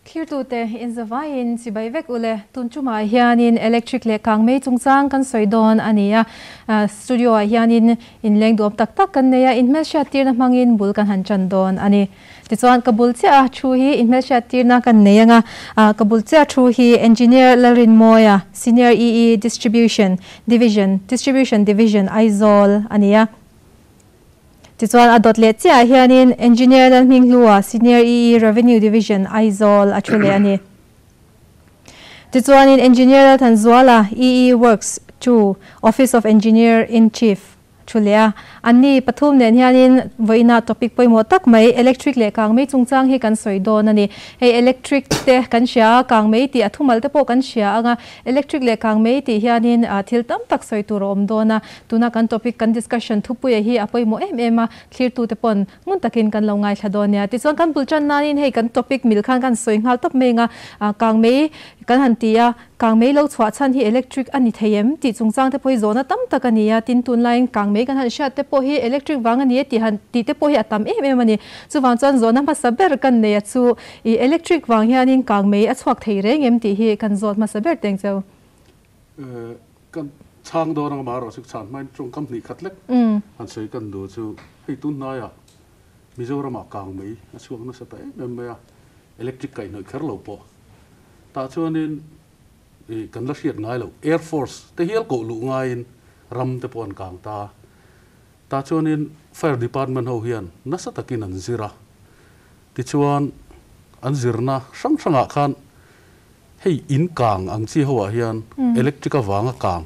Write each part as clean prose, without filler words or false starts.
Thlirtute inzavaiin chibai vek ule. Tun tumah hianin electric leh kangmei chungchang kan sawi dawn a ni a. Studio ah hianin inleng duam tak tak kan nei a, inhmelhriattirna hmangin bul kan han tan dawn a ni. Tichuan ka bul chiah a thu hi inhmelhriattirna kan nei anga, ka bul chiah a thu hi Engineer Lalrinmawia, Senior EE Distribution Division, Distribution Division, Aizawl a ni a. Tichuan a dawt leh chiah ah hianin Engineer Lalhminghlua, Senior EE Revenue Division, Aizawl a thu leh a ni. Tichuanin Engineer Lalthanzuala, EE Works 2, Office of Engineer in Chief, Thu leh a, anni pathum nen hianin vawiina topic pawimawh tak mai electric leh kangmei chungchang hi kan sawi dawn a ni. Hei electric te kan hria a, kangmei tih a thumal te pawh kan hria ang a, electric leh kangmei tih hianin thil tam tak sawi tur a awm dawn a, tuna kan topic kan discussion thupuia hi a pawimawh em em a, thlirtute pawn ngun takin kan lo ngaithla dawn nia. Tichuan kan bul tan nanin hei kan topic mil khan kan sawi nghal tawp mai ang a, kangmei kan han ti a, Kangmei lo chhuah chhan hi electric a ni thei em tih chungchang te pawh hi zawhna tam tak a ni a, tin tunlaiin kangmei kan han hriat te pawh hi electric vang a ni e tih han tih te pawh hi a tam em em a ni. Chuvang chuan zawhna hmasa ber kan nei a chu i electric vang hianin kangmei a chhuak thei reng em tih hi kan zawt hmasa ber teng cheu. Kan chhang dawn anga marawh chu chhan hmain tawngkam hnih khat lek han sawi kan duh chu hei tunhnaiah Mizoramah kangmei a chhuak nasa ta em em mai a, electric kaihhnawih kher lo pawh. Tah chuanin ih kan la hriat ngai loh Air Force te hial koh luh ngaiin ram te pawh an kang ta. Tah chuanin Fire Department ho hian nasa takin an zir a. Tichuan an zirna hrang hrangah khan hei in kang ang chi ho ah hian electric avanga kang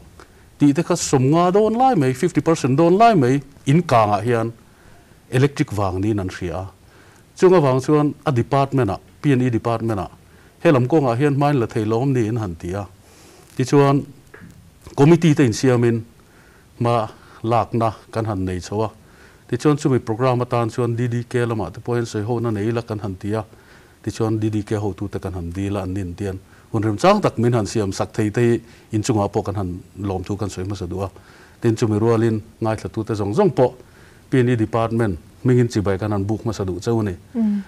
tih te kha sawmnga dawn lai mai, 50% dawn lai mai in kangah hian electric vang niin an hria a. Chung avang chuan a department ah, P&E department ah, he lam kawngah hian hmain la thei lawm niin han ti a. Tichuan committee te insiamin hma lakna kan han nei chho a. Tichuan chumi programme atan chuan DDK lamah te pawh hian sawihona nei ila kan han ti a. Tichuan DDK hotute kan han dil a, an nin tian hun remchang tak min han siam sak thei te hi inchungah pawh kan han lawmthu kan sawi hmasa duh a. Tin chumi rualin ngaithlatute zawng zawng pawh P&E Department hmingin chibai kan han buk hmasa duh cheu a ni.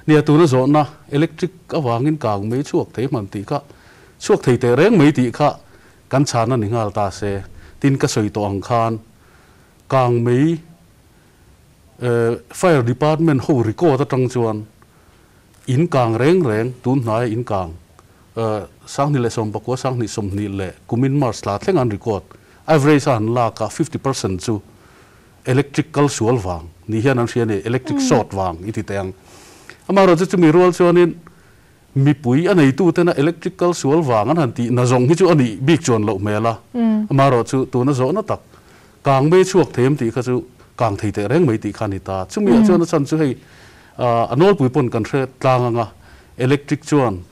Nia tuna zawhna electric avangin kang mai chhuak thei hman tih kha chhuak thei teh reng mai tih kha kan chhan a ni nghal ta se. Tin ka sawi tawh ang khan kang mai Fire Department ho record atang chuan in kang reng reng tun hnaia in kang 2019 2020 leh kumin March thla thleng an record average a han lak a 50% chu Electric kal sual vang ni hian an hria a ni, electric short vang i ti teh ang. Amaherawhchu chumi rual chuanin mipui a neitutena electric kal sual vang an han tih na zawng hi chu a nih bik chuan loh hmel a. Amaherawhchu tuna zawhna tak kang mei chhuak thei em tih kha chu kang thei teh reng mai tih kha a ni ta. Chumiah chuan a chhan chu hei a nawlpui pawn kan hre tlang ang a, electric chuan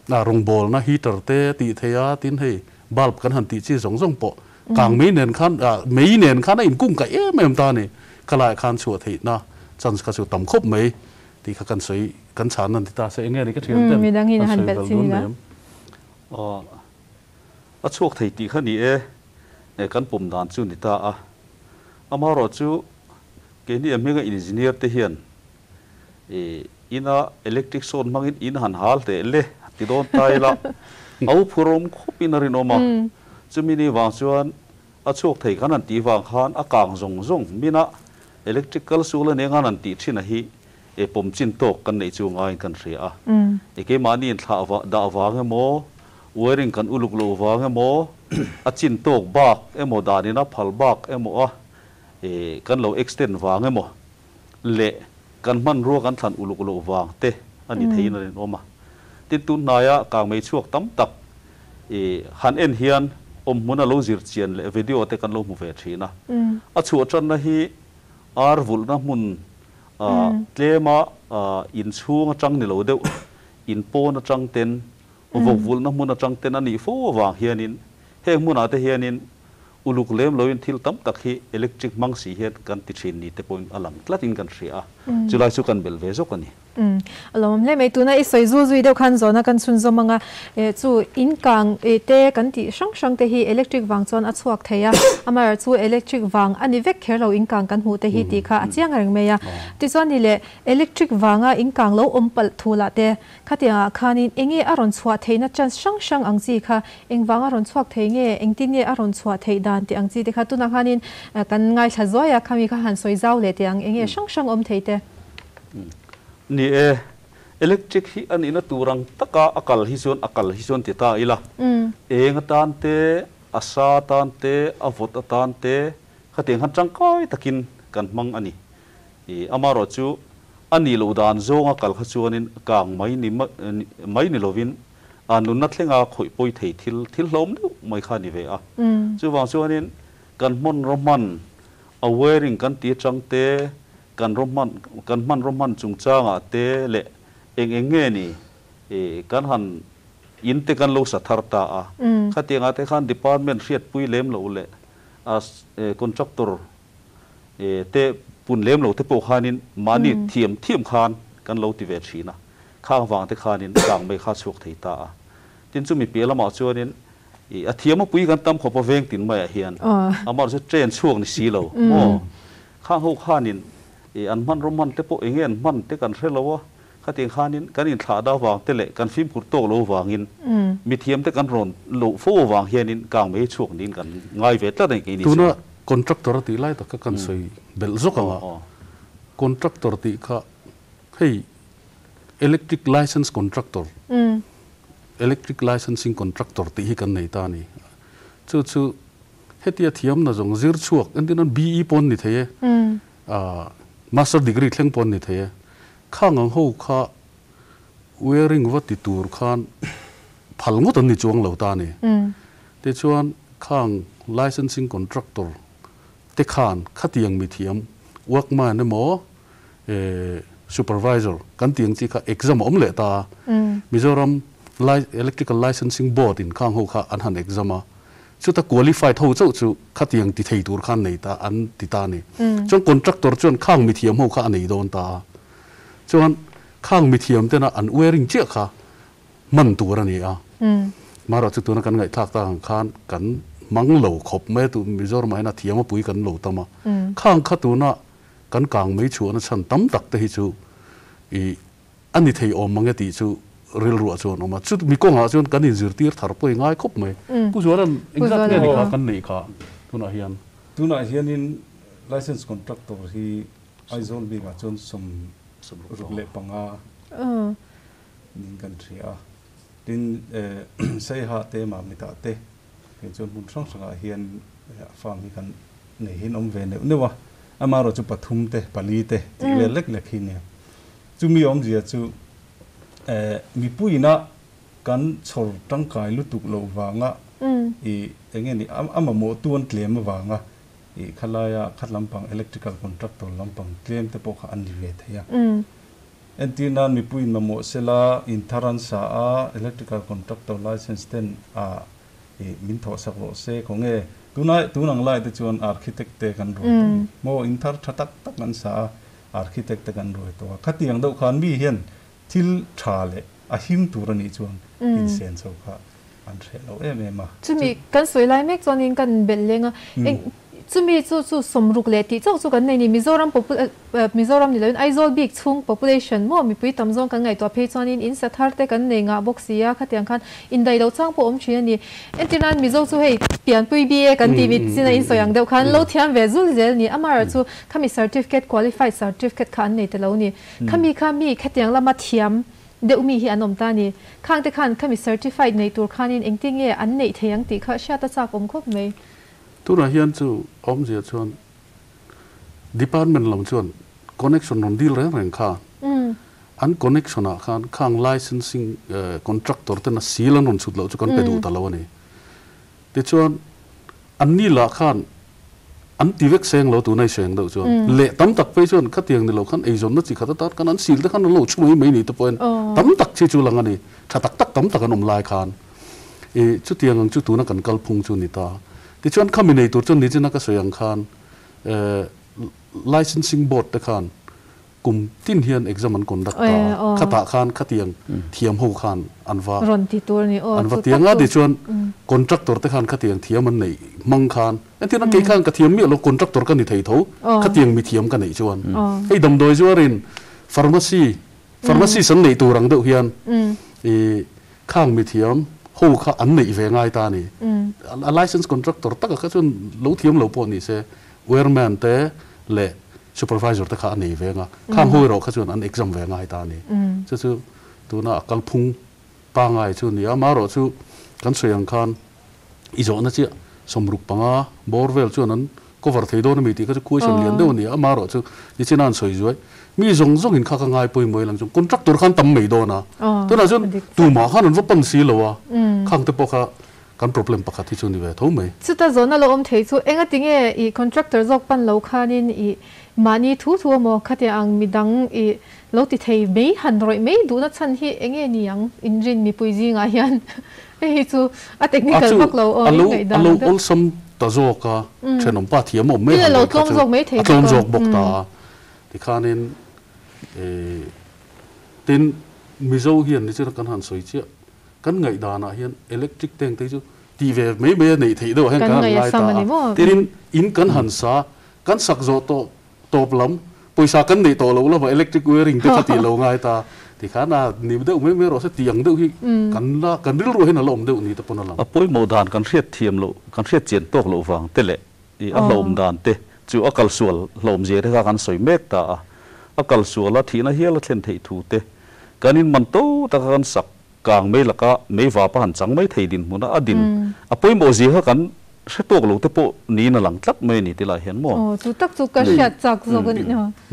rawngbawlna heater te tih thei a, tin hei bulb kan han tih chi zawng zawng pawh Kang mei nen khan, mei nen khan a inkung kaih em em ta a ni. Ka laiah khan chhuah theihna chance kha chu tam khawp mai tih kha kan sawi, kan chhan a ni ta se. Enge ni ka thian ten Midangin an han sawi belh vel chin dawn ila. mai em? Aw, a chhuak thei tih kha ni e, kan pawm dan chu ni ta a. Amaherawhchu keini a hminga engineer te hian ina electric sawn hmangin in han hal teh le ti dawn ta ila a u phurawm khawpin a rinawm a, chumi ni vang chuan a chhuak thei khan an tih vang khan a kang zawng zawng mina electric kal sul a nia an tih thin a hi e pawm chin tawk kan neih chu ngaiin kan hria a, e keimahni in thlah dah vang emaw wiring kan uluk loh vang emaw a chin tawk bak emaw danin a phal bak emaw a e kan lo extend vang emaw leh kan hmanrua kan thlan uluk loh vang te a ni theiin a rinawm a. Tin, tun hnaia kangmei chhuak tam tak i han en hian awmhmun a lo zir chian leh video te kan lo hmu ve thin a. A chhuah tanna hi ar vulhna hmun tlema inchhung atang ni lo deuh, in pawn atang ten, vawk vulhna hmun atang ten a nih fo avang hianin heng hmunah te hianin Uluk lem loin thil tam tak hi electric hmang si hian kan ti thin ni te pawhin a lang tlatin kan hria a, chulai chu kan belh ve zawk a ni. Umm a lawmawm hle mai. Tuna i sawi zul zui deuh khan zawhna kan chhunzawm anga eh chu in kang eh te kan tih hrang hrang te hi electric vang chuan a chhuak thei a, amaherawh chu electric vang a ni vek kher lo in kang kan hmuh te hi tih kha a chiang reng mai a. Tichuan ni leh electric vanga in kang lo awm palh thu lah te khatiang ah khanin enge a rawn chhuah theihna chance hrang hrang ang chi kha engvang a rawn chhuak thei nge engtin nge a rawn chhuah theih dan tih ang chi te kha tunah khanin kan ngaithla zuai a khami kha han sawi zau leh teh ang enge hrang hrang awm thei te. Ni e, electric hi a nihna tur ang taka a kal hi chuan a kal hi chuan ti ta ila. Eng atan te, a sa atan te, a vawt atan te khatiang khan tangkai takin kan hmang a ni. I amaherawh chu a nih loh dan zawnga kal kha chuanin kang mai ni mai ni lovin a nunna thlenga khawih pawi thei thil thil hlawm deuh mai kha a ni ve a. Chuvang chuanin kan hman rawhman a wiring kan ti atang te Kan rawhman, kan hman rawhman chungchangah te leh eng eng nge ni i kan han in te kan lo sa thar ta a. Khatiangah te khan department hriatpui lem loh leh a contractor te pun lem lo te pawh khanin mahni thiam thiam khan kan lo ti ve thin a. Khang vang te khanin kang mai kha chhuak thei ta a. Tin chumi piah lamah chuanin I a thiam a pui kan tam khawp a veng tin maiah hian amah chu train chhuak ni si lo maw? Khang ho khanin i an hman rawm hman te pawh enge an hman te kan hre lo a, khatiang khanin kan inthlah da vang te leh kan fimkhur tawk lo vangin mithiam te kan rawn loh fo avang hianin kang mai chhuak niin kan ngai ve tlat a ni keini chuan. Tuna contractor a tih lai tak kha kan sawi belh zawk ang a, contractor tih kha hei electric license contractor Electric Licensing Contractor tih hi kan nei ta a ni. Chu chu hetia thiamna zawng zir chhuak entir nan BE pawn ni thei e, Master Degree thleng pawn ni thei e. Khang ang ho kha wearing va ti tur khan phal ngawt an ni chuang lo ta a ni. Tichuan khang Licensing Contractor te khan khatiang mithiam workman emaw supervisor kan tih ang chi kha exam a awm leh ta a, Mizoram Electrical Licensing Board in khang ho kha an han exam a, chuta qualified ho chauh chu khatiang ti thei tur khan nei ta an ti ta a ni. Chuan contractor chuan khang mithiam ho kha a nei dawn ta a, chuan khang mithiam tena an wearing chiah kha hman tur a ni a. Marawh chu tuna kan ngaihthlak tak ang khan kan hmang lo khawp mai a, tu Mizoramah hian a thiam a pui kan lo tam a, khang kha tuna kan kang mai chhuahna chhan tam tak te hi chu i a ni thei awm mang e tih chu rilruah chuan a awm a. Chu mi kawngah chuan kan inzirtir thar pawh i ngai khawp mai. Pu Zuala'n engzat nge ni kha kan neih kha tunah hian? Tunah hianin Licence Contractor hi Aizawl bikah chuan 65 niin kan hria a. Tin, Saiha te, Mamita te Kei chuan hmun hrang hrangah hian a farm hi kan nei hian awm ve neuh neuh a, amaherawh chu pathum te, pali te tih vel lek lek hi nia. Chumi awmzia chu mipuiina kan chhawr tangkai lutuk loh vanga i eng nge ni a mamawhtu an tlem avanga i khalaia khat lampang electrical contractor lampang tlem te pawh kha an ni ve thei a. Entir nan mipuiin mamawh sela in thar an sa a, electrical contractor license ten a i min thawh sak rawh se khaw nge tunai tun ang lai te chuan architect te kan ruai tawh ni maw in thar tha tak tak an sa a architect te kan ruai tawh a khatiang deuh khan mi hian thil tha leh a him tur a nih chuan insen chho kha an hreh lo em em a. Chumi kan sawi lai mek chuanin kan belh leng a, eng chumi chu chu sawmruk leh tih chauh chu kan nei ni. Mizoram Mizoram ni loin Aizawl bik chhung population maw mipui tam zawng kan ngaihtuah phei chuanin in sa thar te kan nei ngah bawk si a, khatiang khan indaih loh chang pawh awm thin a ni. Entir nan Mizo chu hei pianpui BA kan tih mit chin a insawi ang deuh khan lo thiam ve zul zel ni. Amaherawh chu khami certificate qualified certificate kha an nei ta lo ni. Khami kha mi khatiang lama thiam Deuh mi hi an awm ta a ni. Khangte khan khami certified nei tur khanin engtin nge an neih thei ang tih kha hriat a chak awm khawp mai. Tunah hian chu awmzia chuan department lam chuan connection rawn deal reng reng kha an connection ah khan khang licensing contractor ten a seal an rawn chhut loh chu kan pe duh ta lo a ni. Tichuan an ni lah khan an ti vek seng lo tuna i seng deuh chuan leh tam tak phei chuan khatiang ni lo khan eizawnna chi khat atan khan an sil te khan an lo chhu mai mai ni te pawhin tam tak chi chu lang a ni tha tak tak tam tak an awm lai khan i chutiang ang chu tuna kan kalphung chu ni ta. Tichuan khami nei tur chuan nichina ka sawi ang khan licensing board te khan. Kum tin hian exam an conduct ta a, khatah khan khatiang thiam ho khan an va Rawn ti tur a ni aw, an va chu ti tak ang a chu. Tichuan contractor te khan khatiang thiam an neih hmang khan entirna kei khan ka thiam miah lo contractor ka ni thei tho khatiang mi thiam ka neih chuan hei damdawi zuarin pharmacy pharmacist an neih tur ang deuh hian ih khang mi thiam ho kha an neih ve ngai ta a ni. A license contractor taka kha chuan lo thiam lo pawh ni se wireman te leh Supervisor te kha a nei ve anga, khang ho erawh kha chuan an exam ve ngai ta a ni. Chu chu tuna a kalphung pangngai chu a ni a, amaherawh chu kan sawi ang khan i zawhna chiah 65 bawr vel chuan an cover thei dawn a mi tih kha chu question lian deuh a ni a, amaherawh chu nichina an sawi zuai. Mi zawng zawngin kha ka ngai pawimawh ilang chuan contractor khan tam mai dawn a, tunah chuan tumah khan an va pan si lo a, khang te pawh kha Kan problem pakhat hi chu ni ve tho mai. Chuta zawhna lo awm thei chu engati nge i contractor zawk pan lo khanin i mahni thu thu emaw khatiang ang midang i lo ti thei mai han rawih mai duhna chhan hi enge ni ang inrin mipui zingah hian hei hi chu a technical vak lo aw in ngaihdan ang deuh. A lo awlsam ta zawk a, thenawm pa thiam awm mai han rawih kha chu a tlawm zawk bawk ta a, tikhanin tin Mizo hian nichina kan han sawi chiah Kan ngaihdanah hian electric tank te hi chu tih ve mai mai a neih theih deuh ah hian kan han ngai ta a. Tin, in kan han sa, kan sak zawh tawh tawp lam, pawisa kan neih tawh loh lama electric wiring te kha tih lo ngai ta. Tikhan a ni deuh mai mai rawh se tih ang deuh hi kan la, kan rilruah hian a la awm deuh ni te pawn a lang. A pawimawh dan kan hriat thiam loh, kan hriat chian tawk loh vang te leh i a hlawm dan te chu a kalsual hlawmzia te kha kan sawi mek ta a. A kalsual a thihna hial a thlen theih thu te kan inman to taka kan sak kang mai laka mei vapa han chang mai thei dinhmuna a din a pawimawh zia kha kan hre tawk lo te pawh niin a lang tlat mai a ni ti lai hian maw? Aw, chu tak chu ka hriat chak zawk a ni.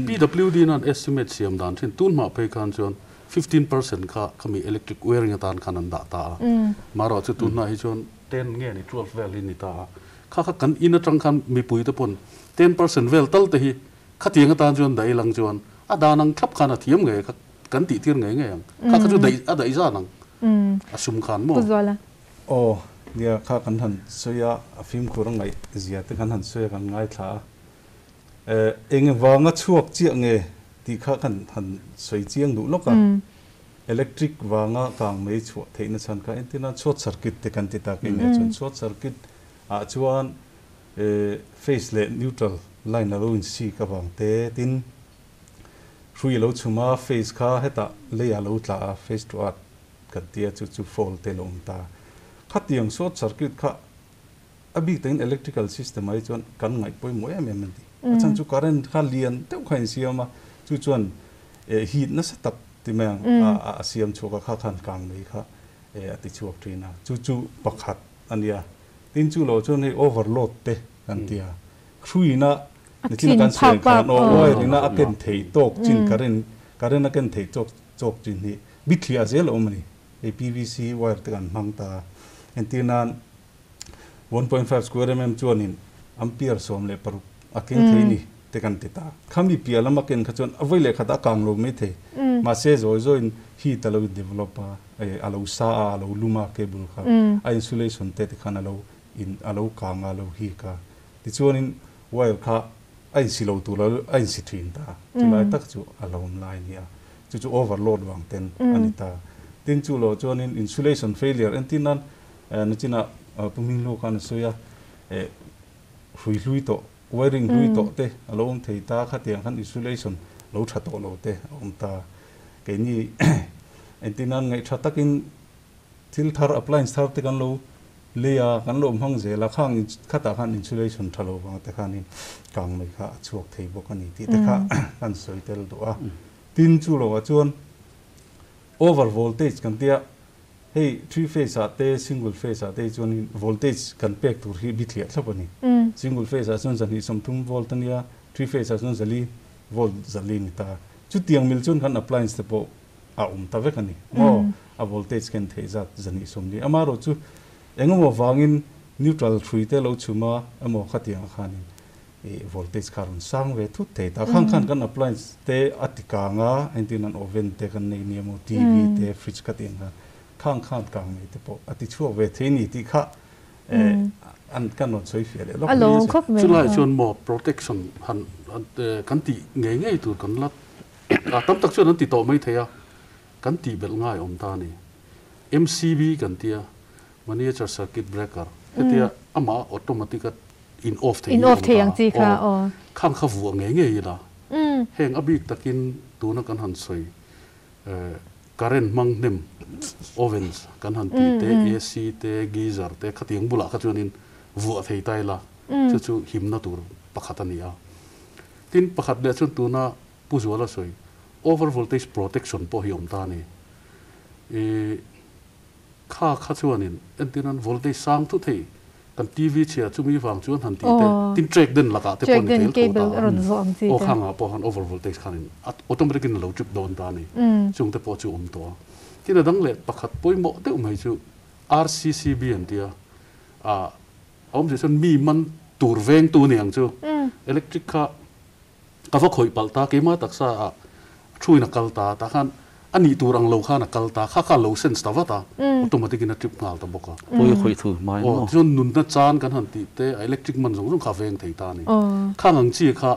PWD nan estimate siam dan thin tun hmah phei khan chuan 15% kha khami electric wiring atan khan an dah ta a. Marawh chu tun hnah hi chuan 10 nge ni 12 vel hi ni ta a. Kha kha kan in atang khan mipui te pawn 10% vel tal te hi Khatiang atan chuan daih lang chuan a dan ang thlap khan a thiam ngei kha kan tih tir ngei ngei ang. Kha kha chu daih a daih zan ang a sum khan maw? Pu Zuala. Aw, nia kha kan han sawi a, a fimkhur a ngaih zia te kan han sawi a kan ngaithla a. Eh, eng vanga chhuak chiah nge tih kha kan han sawi chiang duh lawk a. Electric vanga kang mai chhuah theihna chhan kha entirna short circuit te kan ti ta kei nia chuan short circuit ah chuan Phase leh neutral line a lo in sik avang te tin hrui a lo chhum a, phase kha hetah lei ah lo tla a, phase to earth kan tia chu chu fault te lo awm ta. Khatiang short circuit kha a bik takin electrical system ah hi chuan kan ngaih pawimawh em em a ni. A chhan chu current kha lian deuh kha a insiam a, chu chuan heat nasa tak ti mai ang a siam chhuak a, kha khan kang mai kha a ti chhuak thin a, chu chu pakhat a nia. Tin chu lo chuan hei overload te kan ti a, hruina nichina kan sawi ang khan aw wire ina a ken thei tawk chin current current a ken thei chawk chawk chin hi bithliah zel a awm a ni. Hei PVC wire te kan hmang ta a, entir nan 1.5 square mm chuanin ampere 16 a keng thei ni te kan ti ta. Khami piah lama ken kha chuan a vawi leh khat a kang lo mai thei. Mahse zawi zawiin heat a lo in develop a. A lo sa a, a lo lum a cable kha, a insulation te tikhan a lo in a lo kang a, a lo hik a. Tichuanin wire kha a insi lo tur a insi thin ta, chulai tak chu a lo awm lai a ni a. Chu chu overload vang ten a ni ta. Tin chu lo chuanin insulation failure entir nan nachinah Pu Hminglu khan a sawi a, hrui hlui tawh, wiring hlui tawh te a lo awm thei ta, khatiang khan insulation lo tha tawh lo te a awm ta. Keini engtin nan ngaih tha takin thil thar appliance thar te kan lo lei a, kan lo hmang zel a, khang khatah khan insulation tha lo vang te khanin kang mai kha a chhuak thei bawk a ni tih te kha kan sawi tel duh a. Tin chu lo ah chuan over voltage kan tia hei three phase ah te single phase ah te hi chuanin voltage kan pek tur hi bithliah thlap a ni. Single phase ah chuan 230 volt a nia, three phase ah chuan 400 volt 400 ni ta. Chutiang mil chuan kan appliance te pawh a awm ta vek a ni maw? A voltage ken theih zat 240. Amaherawh chu engemaw vangin neutral hrui te lo chhum a emaw khatiang ah khanin ih voltage kha a rawn sang ve thut thei ta. Khang khan kan appliance te a ti kang a, entir nan oven te kan nei nia maw, TV te, fridge khatiang khan khang khan kang mai te pawh a ti chhuak ve thei ni tih kha an kan rawn sawi fiah leh lawk mai a. Chulai chuan maw protection han kan tih ngei ngei tur kan la. A tam tak chuan an ti tawh mai thei a, kan tih belh ngai awm ta a ni. MCB kan tia, Miniature Circuit Breaker, hetia amah automatic a in off thei hi awm ta a, aw, khang kha vuah ngei ngei ila, heng a bik takin tuna kan han sawi current hmang hnem ovens kan han tih te, AC te, geyser te khatiang bulah kha chuanin vuah thei ta ila, chu chu himna tur pakhat a ni a. Tin, pakhat leh chuan tuna Pu Zuala sawi over voltage protection pawh hi awm ta a ni. I kha kha chuanin entir an voltage sang thu thei kan TV chhia chumi vang chuan han tih te tin track den lakah te pawh ni thei tho ta a, aw khangah pawh khan over voltage khanin automatic in a lo trip dawn ta a ni. Chung te pawh chu awm tawh a. Tin a dang leh pakhat pawimawh deuh mai chu RCCB an tia a awmzia chuan mi man tur vengtu ni ang chu electric kha Ka va khawih palh ta, keimah taksa ah thuin a kal ta, tah khan a nih tur ang lo khan a kal ta, kha kha a lo sense ta vat a, automatic in a trip nghal ta bawk a. Pawi a khawih thu hmai maw? Aw, tichuan nunna chan kan han tih te, a electric man zawng zawng kha a veng thei ta a ni. Khang ang chi kha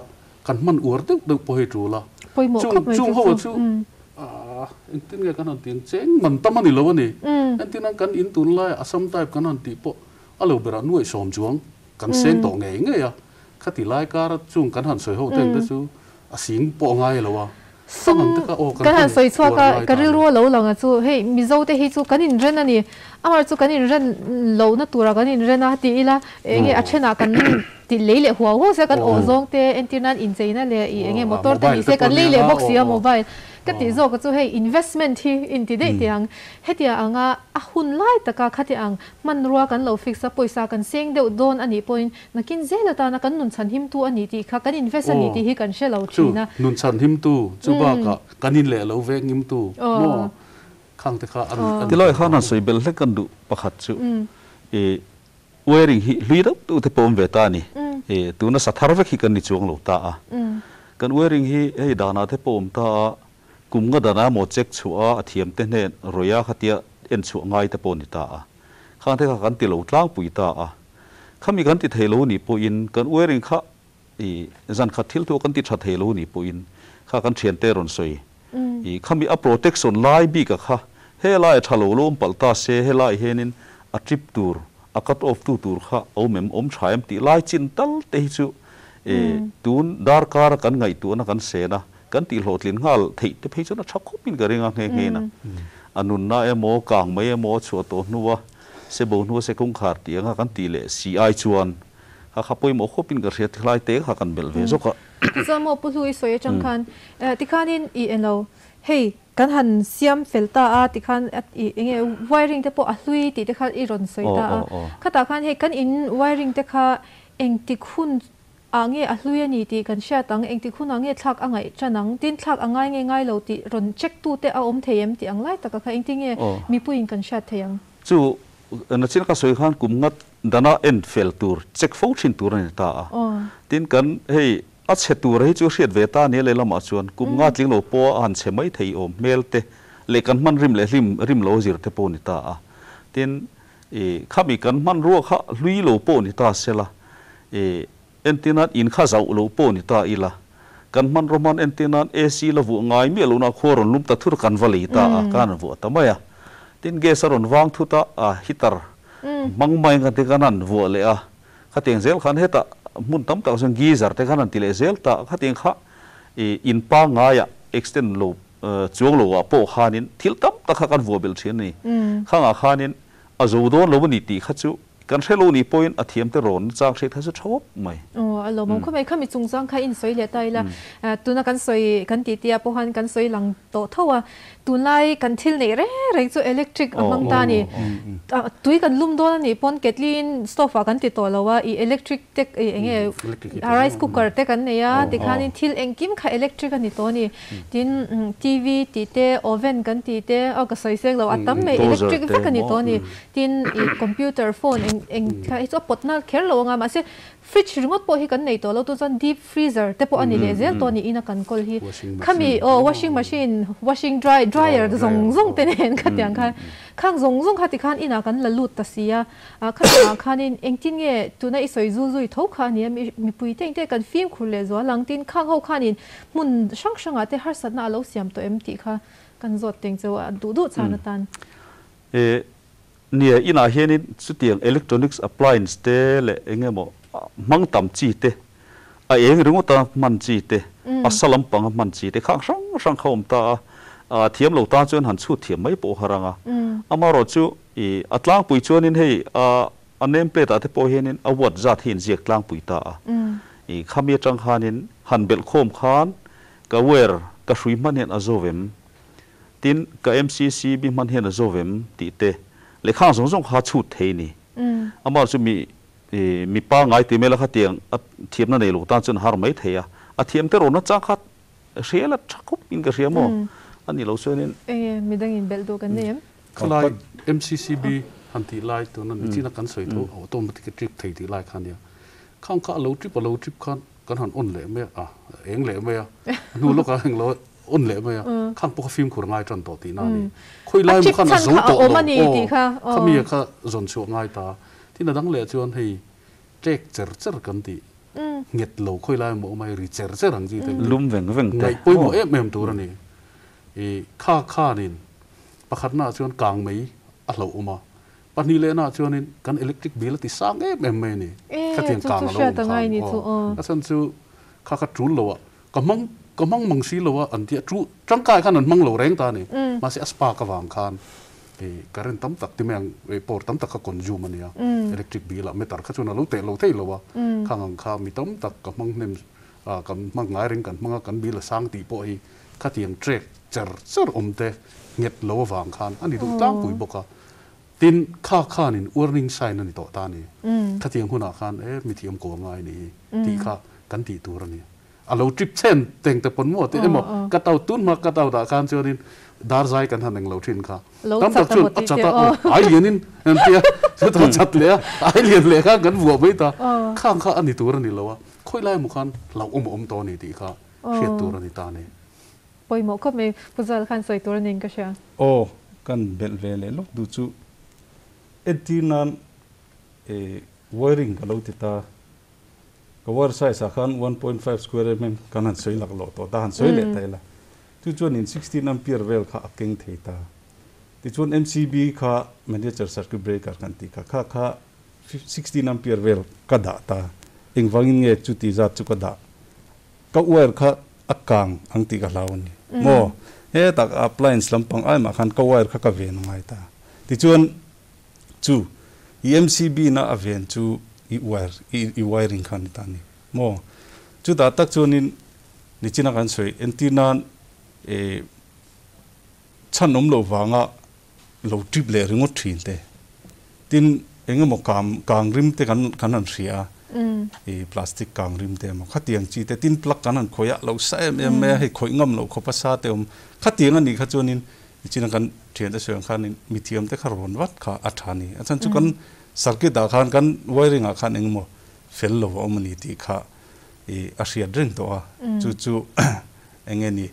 kan hman uar deuh deuh pawh hei tul a, chung chung ho chu engtin nge kan han tih ang, cheng man tam a ni lo a ni. Entirna kan in tunlai Assam type kan han tih pawh a lo berah nuaih sawm chuang kan seng tawh ngei ngei a. Khati lai kara chung kan han sawi ho te ang te chu a sing pawh a ngai lo a, Sum kan han sawi chhuak a, ka rilru a lo lang a chu hei Mizo te hi chu kan inren a ni, amah chu kan inren lohna tura kan inren a ti ila enge a thenah kan ti lei leh huau huau sia kan awh zawng te entir nan incheina leh ih enge motor te ni se kan lei leh bawk si a mobile ka tih zawk a chu hei investment hi inti daih teh ang hetiang anga a hun lai taka khati ang hmanrua kan lo fix a pawisa kan seng deuh dawn a nih pawhin Nakin zel atana kan nun chhan himtu a ni tih kha kan invest a ni tih hi kan hre lo thin a. Chu nun chhan himtu chu bakah kan in leh lo vek himtu maw khang te kha a ni. Tilai khan han sawi belh hlek kan duh pakhat chu i wiring hi hlui deuh deuh te pawh awm ve ta a ni. I tuna sa thar vek hi kan ni chuang lo ta a. Kan wiring hi hei danah te pawh awm ta a, kum nga danah emaw check chhuah a, a thiam te hnen rawih a khatia en chhuah ngai te pawh a ni ta a. Khang te kha kan ti lo tlangpui ta a. Khami kan ti thei lo nih pawhin kan wiring kha i zan khat thil thu kan ti tha thei lo nih pawhin kha kan thiante rawn sawi i khami a protection lai bik a kha helai a tha lo lo awm palh ta se helai hianin a trip tur a cut off tu tur kha a awm em awm tha em tih lai chin tal te hi chu i tun darkar a kan ngaihtuahna kan sen a kan tih hlawhtlin nghal theih te phei chuan a tha khawp in ka ring a nghe nghe in a a nunna emaw kang mai emaw a chhuah tawh hnua Se bo hnua se kawngkhar tih anga kan tih leh si ai chuan kha kha pawimawh khawpin ka hriat thlai te kha kan belh ve zawk a. Tichuan maw Pu Hlu i sawi atang khan tikhanin i eno hei kan han siam fel ta a tikhan i enge wiring te pawh a hlui tih te kha i rawn sawi ta a khatah khan hei kan in wiring te kha engtik hun ah nge a hlui a ni tih kan hriat ang, engtik hunah nge thlak a ngaih tan ang, tin thlak a ngai nge ngai lo tih rawn check tu te a awm thei em tih ang lai taka kha engtin nge mipuiin kan hriat thei ang? Chu nachin ka sawi khan kum ngat dana en fel tur, check fo thin tur a ni ta a. Tin kan hei a chhe tur hi chu hriat ve ta nia lehlamah chuan kum nga tling lo pawh a han chhe mai thei awm hmel te leh kan hman rim leh hlim rim lo zir te pawh a ni ta a. Tin i khami kan hmanrua kha hlui lo pawh ni ta sela I entir nan in kha zauh lo pawh ni ta ila, kan hmanraw hman entir nan AC la vuah ngai miah lohna khua rawn lum ta thut a kan va lei ta a, kan rawn vuah ta mai a. Tin gas a rawn vang thut a, a heater hmang mai ang te khan an vuah leh a, khatiang zel khan hetah hmun tam tak chuan geyser te khan an ti leh zel ta a, khatiang kha i in pangngaiah extend lo chuang lo ah pawh khanin thil tam tak kha kan vuah belh thin a ni. Khangah khanin a zo dawn lo a ni tih kha chu Kan hre lo nih pawhin a thiamte rawn chang hriat kha chu tha khawp mai. Aw, a lawmawm khawp mai. Khami chungchang kha in sawi leh ta ila, tuna kan sawi kan tih tih ah pawh khan kan sawi lang tawh tho a, tunlai kan thil neih reng reng chu electric a hmang ta a ni. Tui kan lum dawn a nih pawn ketli in stove ah kan ti tawh lo a, ih electric te ih eng nge rice cooker te kan nei a, tikhanin thil engkim kha electric a ni tawh a ni. Tin TV tih te, oven kan tih te, aw ka sawi seng lo, a tam mai electric vek a ni tawh a ni. Tin, i computer, phone eng eng kha hi chu a pawt nal kher lo anga, mahse Fridge ringawt pawh hi kan nei tawh lo tu chuan deep freezer te pawh a ni leh zel tawh niin a kan kawl hi. Khami aw washing machine, washing dry dryer zawng zawng te nen khatiang khan khang zawng zawng kha tikhan inah kan la lut ta si a. Khatiangah khanin engtin nge tuna i sawi zul zui tho kha a ni a, mipui te engte kan fimkhur leh zual ang tin khang ho khanin hmun hrang hrangah te harsatna a lo siam tawh em tih kha kan zawt teng cheu a duh duh chhan atan. Nia, inah hianin chutiang electronics appliance te leh eng emaw hmang tam chi te, a eng ringawta hman chi te, a sa lampanga hman chi te khang hrang hrang kha awm ta a, a thiam lo tan chuan han chhut thiam mai pawh har ang a. Amaherawh chu i a tlangpui chuanin hei a a name plate ah te pawh hianin a watt zat hi inziak tlangpui ta a. I khami atang khanin han belh khawm khan ka wire ka hrui hman hian a zo vem Tin, ka MCCB hman hian a zo vem tih te leh khang zawng zawng kha chhut thei ni. Amah chu mi mipa ngai ti mela khatiang a thiamna nei lo tan chuan a har mai thei a, a thiam te rawn nachang kha hria la tha khawp in ka hria maw? A nih lo chuanin. Enge midangin belh duh kan nei em? Khalai MCCB han tih lai tuna nichina kan sawi tho automatic a trip thei tih lai kha nia. Khang kha a lo trip a lo trip khan kan han on leh mai a, a eng leh mai a, a hnu lawkah a englo on leh mai a, khang pawh kha fimkhur ngai tan tawh tihna a ni. Khawi lai maw khan a zo tawh lo, aw, khami a kha zawn chhuah ngai ta. Tin a dang leh chuan hei ṭek cher cher kan tih, nghet lo khawi lai maw awm a, hei ri cher cher ang chi te Lum veng veng te. Ngaih pawimawh em em tur a ni. I kha khanin pakhatnaah chuan kang mai a hlauh awm a, Pahnih lehnaah chuanin kan electric bill a ti sang em em mai a ni. Khatiang kang a lo awm khan aw. A chhan chu kha kha tul lo a, ka hmang ka hmang mang si lo a an ti a, chu tangkai khan an hmang lo reng ta a ni. Mahse a spark avang khan current tam tak ti mai ang power tam tak kha consume a nia, electric bill ah meter kha chuan a lo teh lo thei lo a, khang ang kha mi tam tak ka hmang hnem kan hmang ngai reng kan hmang a, kan bill a sang tih pawh hi khatiang trek cher cher awm te nghet lo avang khan a ni duh tlangpui bawk a. Tin, kha khanin warning sign a ni tawh ta a ni. Khatiang hunah khan e mithiam kaw ngai ni hi tih kha kan tih tur a ni. A lo trip chhen teng te pawn maw tih emaw cut out tun hma cut out ah khan chuanin dar zai kan han englo thin kha. Tam tak chuan a chat a aw ai lianin an ti a, chutah chat leh a ai lian leh khan kan vuah mai ta. Khang kha a ni tur a ni lo a, khawi lai emaw khan hlauhawm a awm tawh a ni tih kha hriat tur a ni ta a ni. Pawimawh khawp mai, Pu Zal khan sawi tur a ning ka hria. Aw, kan belh ve leh lawk duh chu entir nan eh wiring ka lo ti ta, ka wire size ah khan 1.5 square mm kan han sawi lak lawh tawh ta, han sawi leh ta ila, chu chuan in 16 ampere vel kha a keng thei ta. Tichuan MCB kha miniature circuit breaker kan tih kha, kha kha 16 ampere vel ka dah ta, engvangin nge chuti zat chu ka dah Ka wire kha a kang ang tih ka hlau a ni maw? Hetah ka appliance lampang ai mah khan ka wire kha ka ven a ngai ta. Tichuan chu i MCB na a ven chu i wire i wiring kha a ni ta a ni maw? Chutah tak chuanin nichina kan sawi entir nan eh chhan awm loh vanga lo trip leh ringawt thin te, tin eng emaw kang kang rim te kan kan han hria a, i plastic kang rim te emaw khatiang chi te, tin plug kan han khawih a, lo sa em em mai a, hei khawih ngam loh khawpa sa te awm, khatiang a nih kha chuanin nichina kan thiante sawi ang khanin mithiam te kha rawn vat kha a tha a ni, a chhan chu kan circuit ah khan kan wiring ah khan eng emaw fel lo a awm a ni tih kha i a hriat reng tawh a, chu chu eng nge ni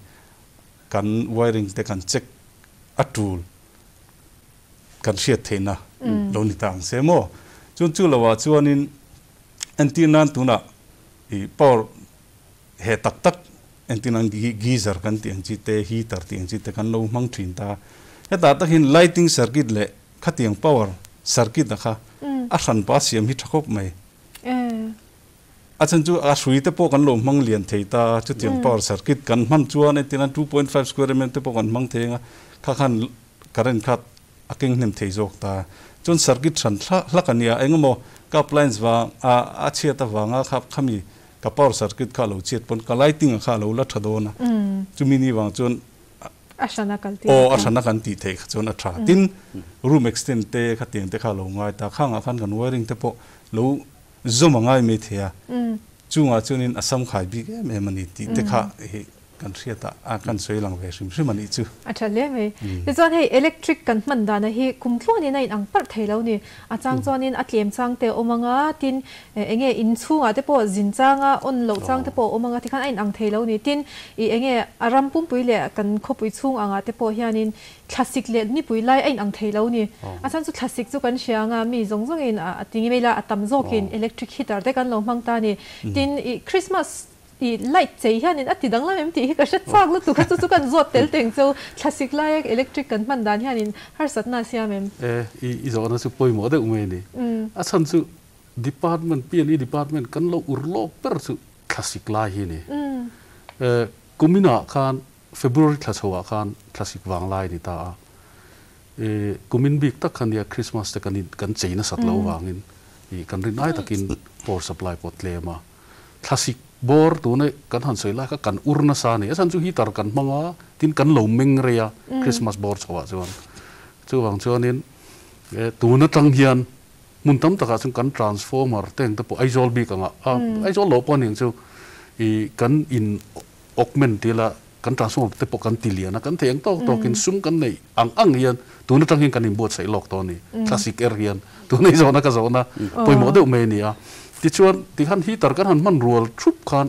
kan wiring te kan check a tul kan hriat theihna lo ni ta ang se maw? Chuan chu loah chuanin entir nan tunah i power he tak tak entir nan geyser kan tih ang chi te, heater tih ang chi te kan lo hmang thin ta. Hetah takin lighting circuit leh khatiang power circuit a kha a hranpa siam hi tha khawp mai. A chhan chu a hrui te pawh kan lo hmang lian thei ta, chutiang power circuit kan hman chuan entir nan 2.5 square mm te pawh kan hmang thei anga kha khan current kha a keng hnem thei zawk ta. Chuan circuit hran hlak a nia, engemaw ka appliance vang a a chhiat avanga kha khami ka power circuit kha a lo chhiat pawn ka lighting a kha a lo la tha dawn a, chumi ni vang chuan A hrana kal tih aw a hrana kan tih theih kha chuan a tha. Tin room extend te khatiang te kha a lo ngai ta, khangah khan kan wiring te pawh lo Zawm a ngai mai thei a, chungah chuanin a sam khai bik em em a ni tih te kha hi Kan hriat a kan sawi lang ve hrim hrim a nih chu. A tha hle mai. Tichuan hei electric kan hman dana hi kum tluanin a inang parh thei lo ni. A chang chuanin a tlem chang te a awm anga tin enge in chhungah te pawh zin changa on loh chang te pawh a awm anga tikhan a inang thei lo ni. Tin i enge a ram pumpui leh kan khawpui chhung angah te pawh hianin thlasik leh nipui lai a inang thei lo ni. A chhan chu thlasik chu kan hria anga mi zawng zawngin a ti ngei la a tam zawkin electric heater te kan lo hmang ta ni. Tin i Christmas I light chei hianin a ti danglam em tih hi ka hre chak lutuk a, chu chu kan zawt tel teng cheu. Thlasik laia electric kan hman dan hianin harsatna a siam em? E, i i zawhna chu pawimawh deuh mai a ni. A chhan chu department, P&E department kan lo ur lawk ber chu thlasik lai hi a ni. E, kuminah khan February thla chhoah khan thlasik vang lai a ni ta a. E, kumin bik tak kha nia Christmas te kan kan chei nasat loh vangin i kan rin ai takin power supply pawh tlem a. Thlasik bawr tuna kan han sawi lai kha kan ur nasa a ni. A chhan chu heater kan hmang a, tin kan lo meng rei a Christmas bawr chhoah chuan. Chuvang chuanin tun atang hian hmun tam takah chuan kan transformer te ang te pawh Aizawl bik angah a, Aizawl loh pawh a ni ang chu ih kan in augment ti ila kan transformer te pawh kan ti lian a, kan theih ang tawk tawkin sum kan neih ang ang hian tun atang hian kan inbuatsaih lawk tawh a ni. Thlasik er hian tun ei zawhna ka zawhna pawimawh deuh mai a ni a. Tichuan tikhan heater kan han hman rual thup khan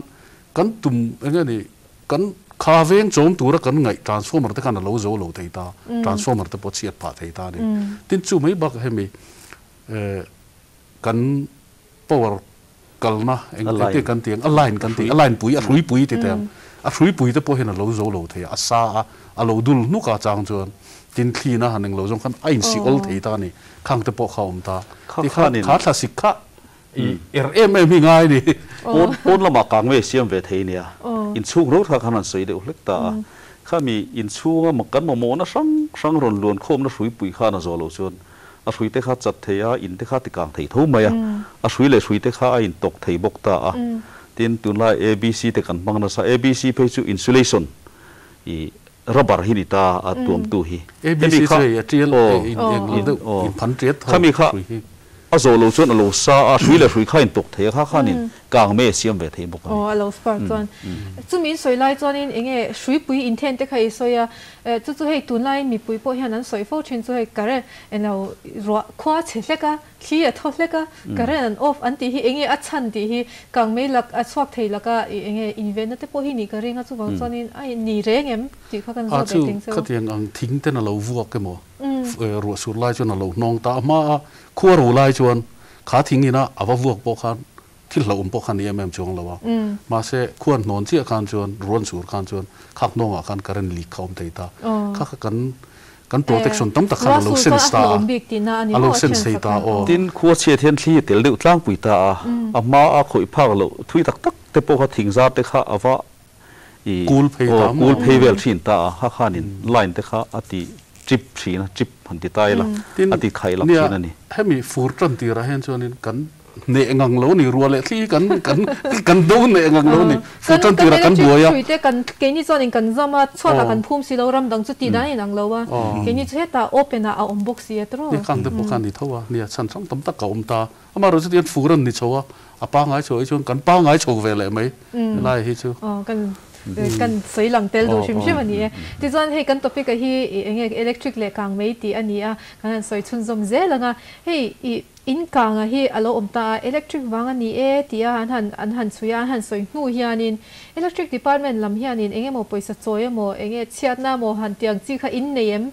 kan tum eng nge ni kan kha veng chawm tura kan ngaih transformer te khan a lo zo lo thei ta, transformer te pawh chhiat phah thei ta a ni. Tin chu mai bakah hemi kan power kalna eng te kan ti ang, a line kan ti, a line pui, a hrui pui ti teh ang, a hrui pui te pawh hian a lo zo lo thei a, a sa a, a lo dul hnuk a chang chuan tin thlin a han eng lo zawng khan a insi awl thei ta a ni, khang te pawh kha a awm ta, ti khan kha thlasik kha i er em em hi ngai a ni. Pawn pawn lamah kang nge siam ve thei nia, inchhung ro kha khan han sawi deuh hlek ta a, khami inchhunga kan mamawhna hrang hrang rawn luan khawmna hrui pui khan a zawh loh chuan A hrui te kha chat thei a, in te kha ti kang thei tho mai a, a hrui leh hrui te kha a in tawk thei bawk ta a. Tin, tunlai ABC te kan hmang nasa, ABC phei chu insulation i rubber hi ni ta a tuamtu hi. ABC chu hei a tial in eng lo deuh, in phan tiat tho Khami kha hrui hi. a zawh lo chuan a lo sa a, hrui leh hrui kha a in tawk thei a, kha khanin kang mai a siam ve thei bawk a ni. Aw, a lo spark chuan. Chumi in sawi lai chuanin enge hruipui inthen te kha i sawi a, Chu chu hei tunlaiin mipui pawh hian an sawi fo thin chu hei current eng ruah khua chhe hlek a, thli a thaw hlek a, current an off an tih hi enge a chhan tih hi kangmei lak a chhuak thei laka i enge invenna te pawh hi nih ka ring a chuvang chuanin a ni reng em tih kha kan A zawt chu leh ting cheu. Khatiang ang thing ten a lo vuak emaw ruah sur lai chuan a lo hnawng ta a hma a khua ro lai chuan kha thing ina a va vuak pawh khan Thil hlauhawm pawh kha ni em em chuang lo a. Mahse, khuan hnawn chiah khan chuan, ruan sur khan chuan khak hnawngah khan current leak kha awm thei ta. Kha kha kan kan protection tam tak khan a lo sense ta a, a lo sense thei ta aw. Tin, khua chhiat hian thli a tel deuh tlangpui ta a, a hma a khawih phak loh thui tak tak te pawh kha thingzar te kha a va i Kul phei ta aw kul phei vel thin ta a, kha khanin line te kha a ti trip thin a, trip han ti ta ila, Tin, a ti khaih lak nia thin a ni. hemi fur tan tirah hian chuanin kan Hneh ngang lo ni rual leh thli kan kan kan do hneh ngang lo ni. Fu Kan tan kan tirah kan electric buai a. hrui te kan keini chuan in kan zam a, chhuatah kan phum si lo ram dang chu tih dan in ang lo a. Keini chu hetah open ah a awm bawk si a tiraw. Ni khang te pawh khan ni tho a, nia chhan hrang tam tak a awm ta. Amaherawhchu chuti hian fur an ni chho a, a pangngai chho ai chuan kan pangngai chho ve leh mai helai hi chu. Aw kan kan sawi lang tel duh hrim hrim a ni e. Tichuan hei kan topic ah hi eng nge electric leh kang mai tih a ni a, kan han sawi chhunzawm zel ang a. Hei i In kanga hi a lo awm ta a, electric vang a ni e tia an han an han chhui a, an han sawi hnu hianin electric department lam hianin eng emaw pawisa chawi emaw eng nge chhiatna emaw han tiang chi kha in nei em?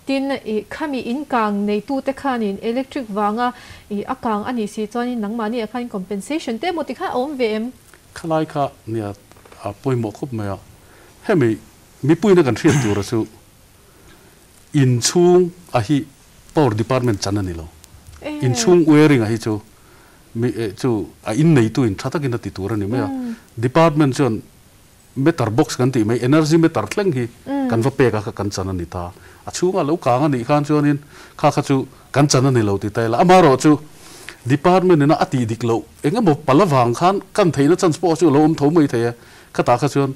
Tin, ih khami in kang neitute khanin electric vanga ih a kang a nih si chuanin nangmahni ah khan compensation te emaw ti khan a awm ve em? Khalai kha nia a pawimawh khawp mai a, hemi mipuina kan hriat tura chu Inchhung a hi power department chan a ni lo. Inchhung wiring a hi chu mi chu a inneitu in tha takin a ti tur a ni mai a. Department chuan meter box kan tih mai energy meter thleng hi kan va pek a kha kan chan a ni ta. A chhungah lo kang a nih khan chuanin kha kha chu kan chan a ni lo ti ta ila. Amaherawh chu department ina a tih dik loh eng emaw pal avang khan kan theihna chance pawh chu a lo awm tho mai thei e. Khatah kha chuan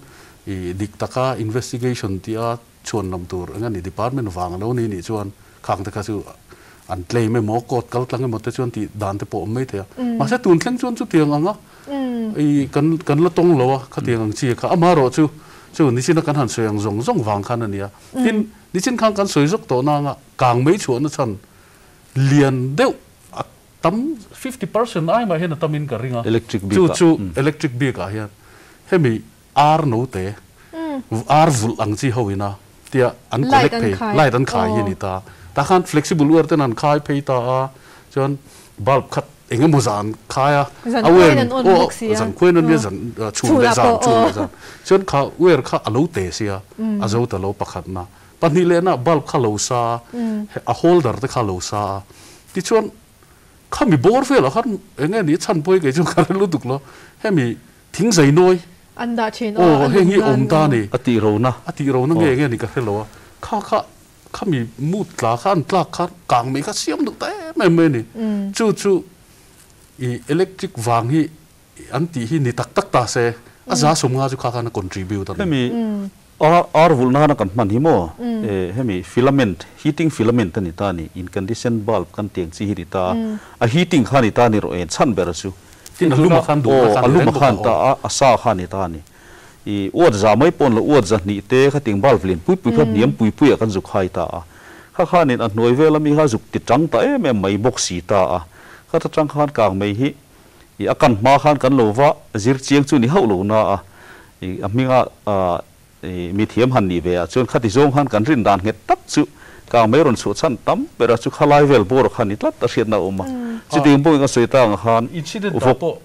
ih dik taka investigation tia Chhuan lam tur eng a ni department vang a lo ni nih chuan khang te kha chu an claim emaw court kal tlang emaw te chuan tih dan te pawh awm mai thei a. Mahse tun thleng chuan chutiang ang a i kan kan la tawng lo a khatiang ang chi kha amaherawh chu Chu nichin a kan han sawi ang zawng zawng vang khan a nia. Tin, nichin khan kan sawi zawk tawh nanga kang mei chhuahna chhan lian deuh a tam 50% ai mah hian a tamin ka ring a. Electric Chu bik ah. chu electric bik ah hian hemi ar note ar vulh ang chi ho ina tia an Light connect an phei khai. light an khai hi a ni ta. Tah khan flexible wire ten an khai phei ta a, chuan bulb khat eng emaw zan khai a, Zan a wire khuain an on aw bawk si a. zan khuain an nia zan chhun Chhun leh ah zan pawh chhun aw. leh zan chuan kha wire kha a lo te si a, a zo ta lo pakhatna. Pahnih lehna bulb kha lo sa a, a holder te kha lo sa a, tichuan khami bawr velah khan eng nge ni chhan pawh hi kei chu ka hre lutuk lo, hemi thing zai nawi An dah thin aw, aw a heng hi lung nan awm ta a ni. A tih rona. A tih rona nge eng nge ni ka hre lo a, kha kha khami mut tla kha an tlak khan kang mai kha siam duh ta em em mai a ni. Chu chu i electric vang hi an tih hi ni tak tak ta se, a za sawmnga chu kha khan a contribute a ni. Hemi ar ar vulh nana kan hman hi maw? Hemi filament, heating filament a ni ta a ni, incandescent bulb kan tih ang chi hi ni ta a, a heating kha a ni ta a ni rawh e, chhan ber chu. Tin a luma khan duhna kha a Aw, a ni luma reng bawk khan a ta aw. a, a sa kha a ni ta a ni. I uat za mai paw'n lo uat za hnih te kha ting bulb lian pui pui kha hniam pui pui ah kan zuk hai ta a. Kha khanin a hnuai vel ami kha zuk ti tang ta em em mai bawk si ta a. Kha ta tang khan kang mai hi i a kan hma khan kan lo va zir chiang chu ni hauh lo na a. I a hminga i mi thiam han nih ve ah chuan khati zawng khan kan rin dan nghet tak chu kang mai rawn chhuah chhan tam ber a chu khalai vel bawr kha ni tlat a hriatna a awm a. Chutiang pawhin ka sawi ta ang khan Incident ah vawk pawh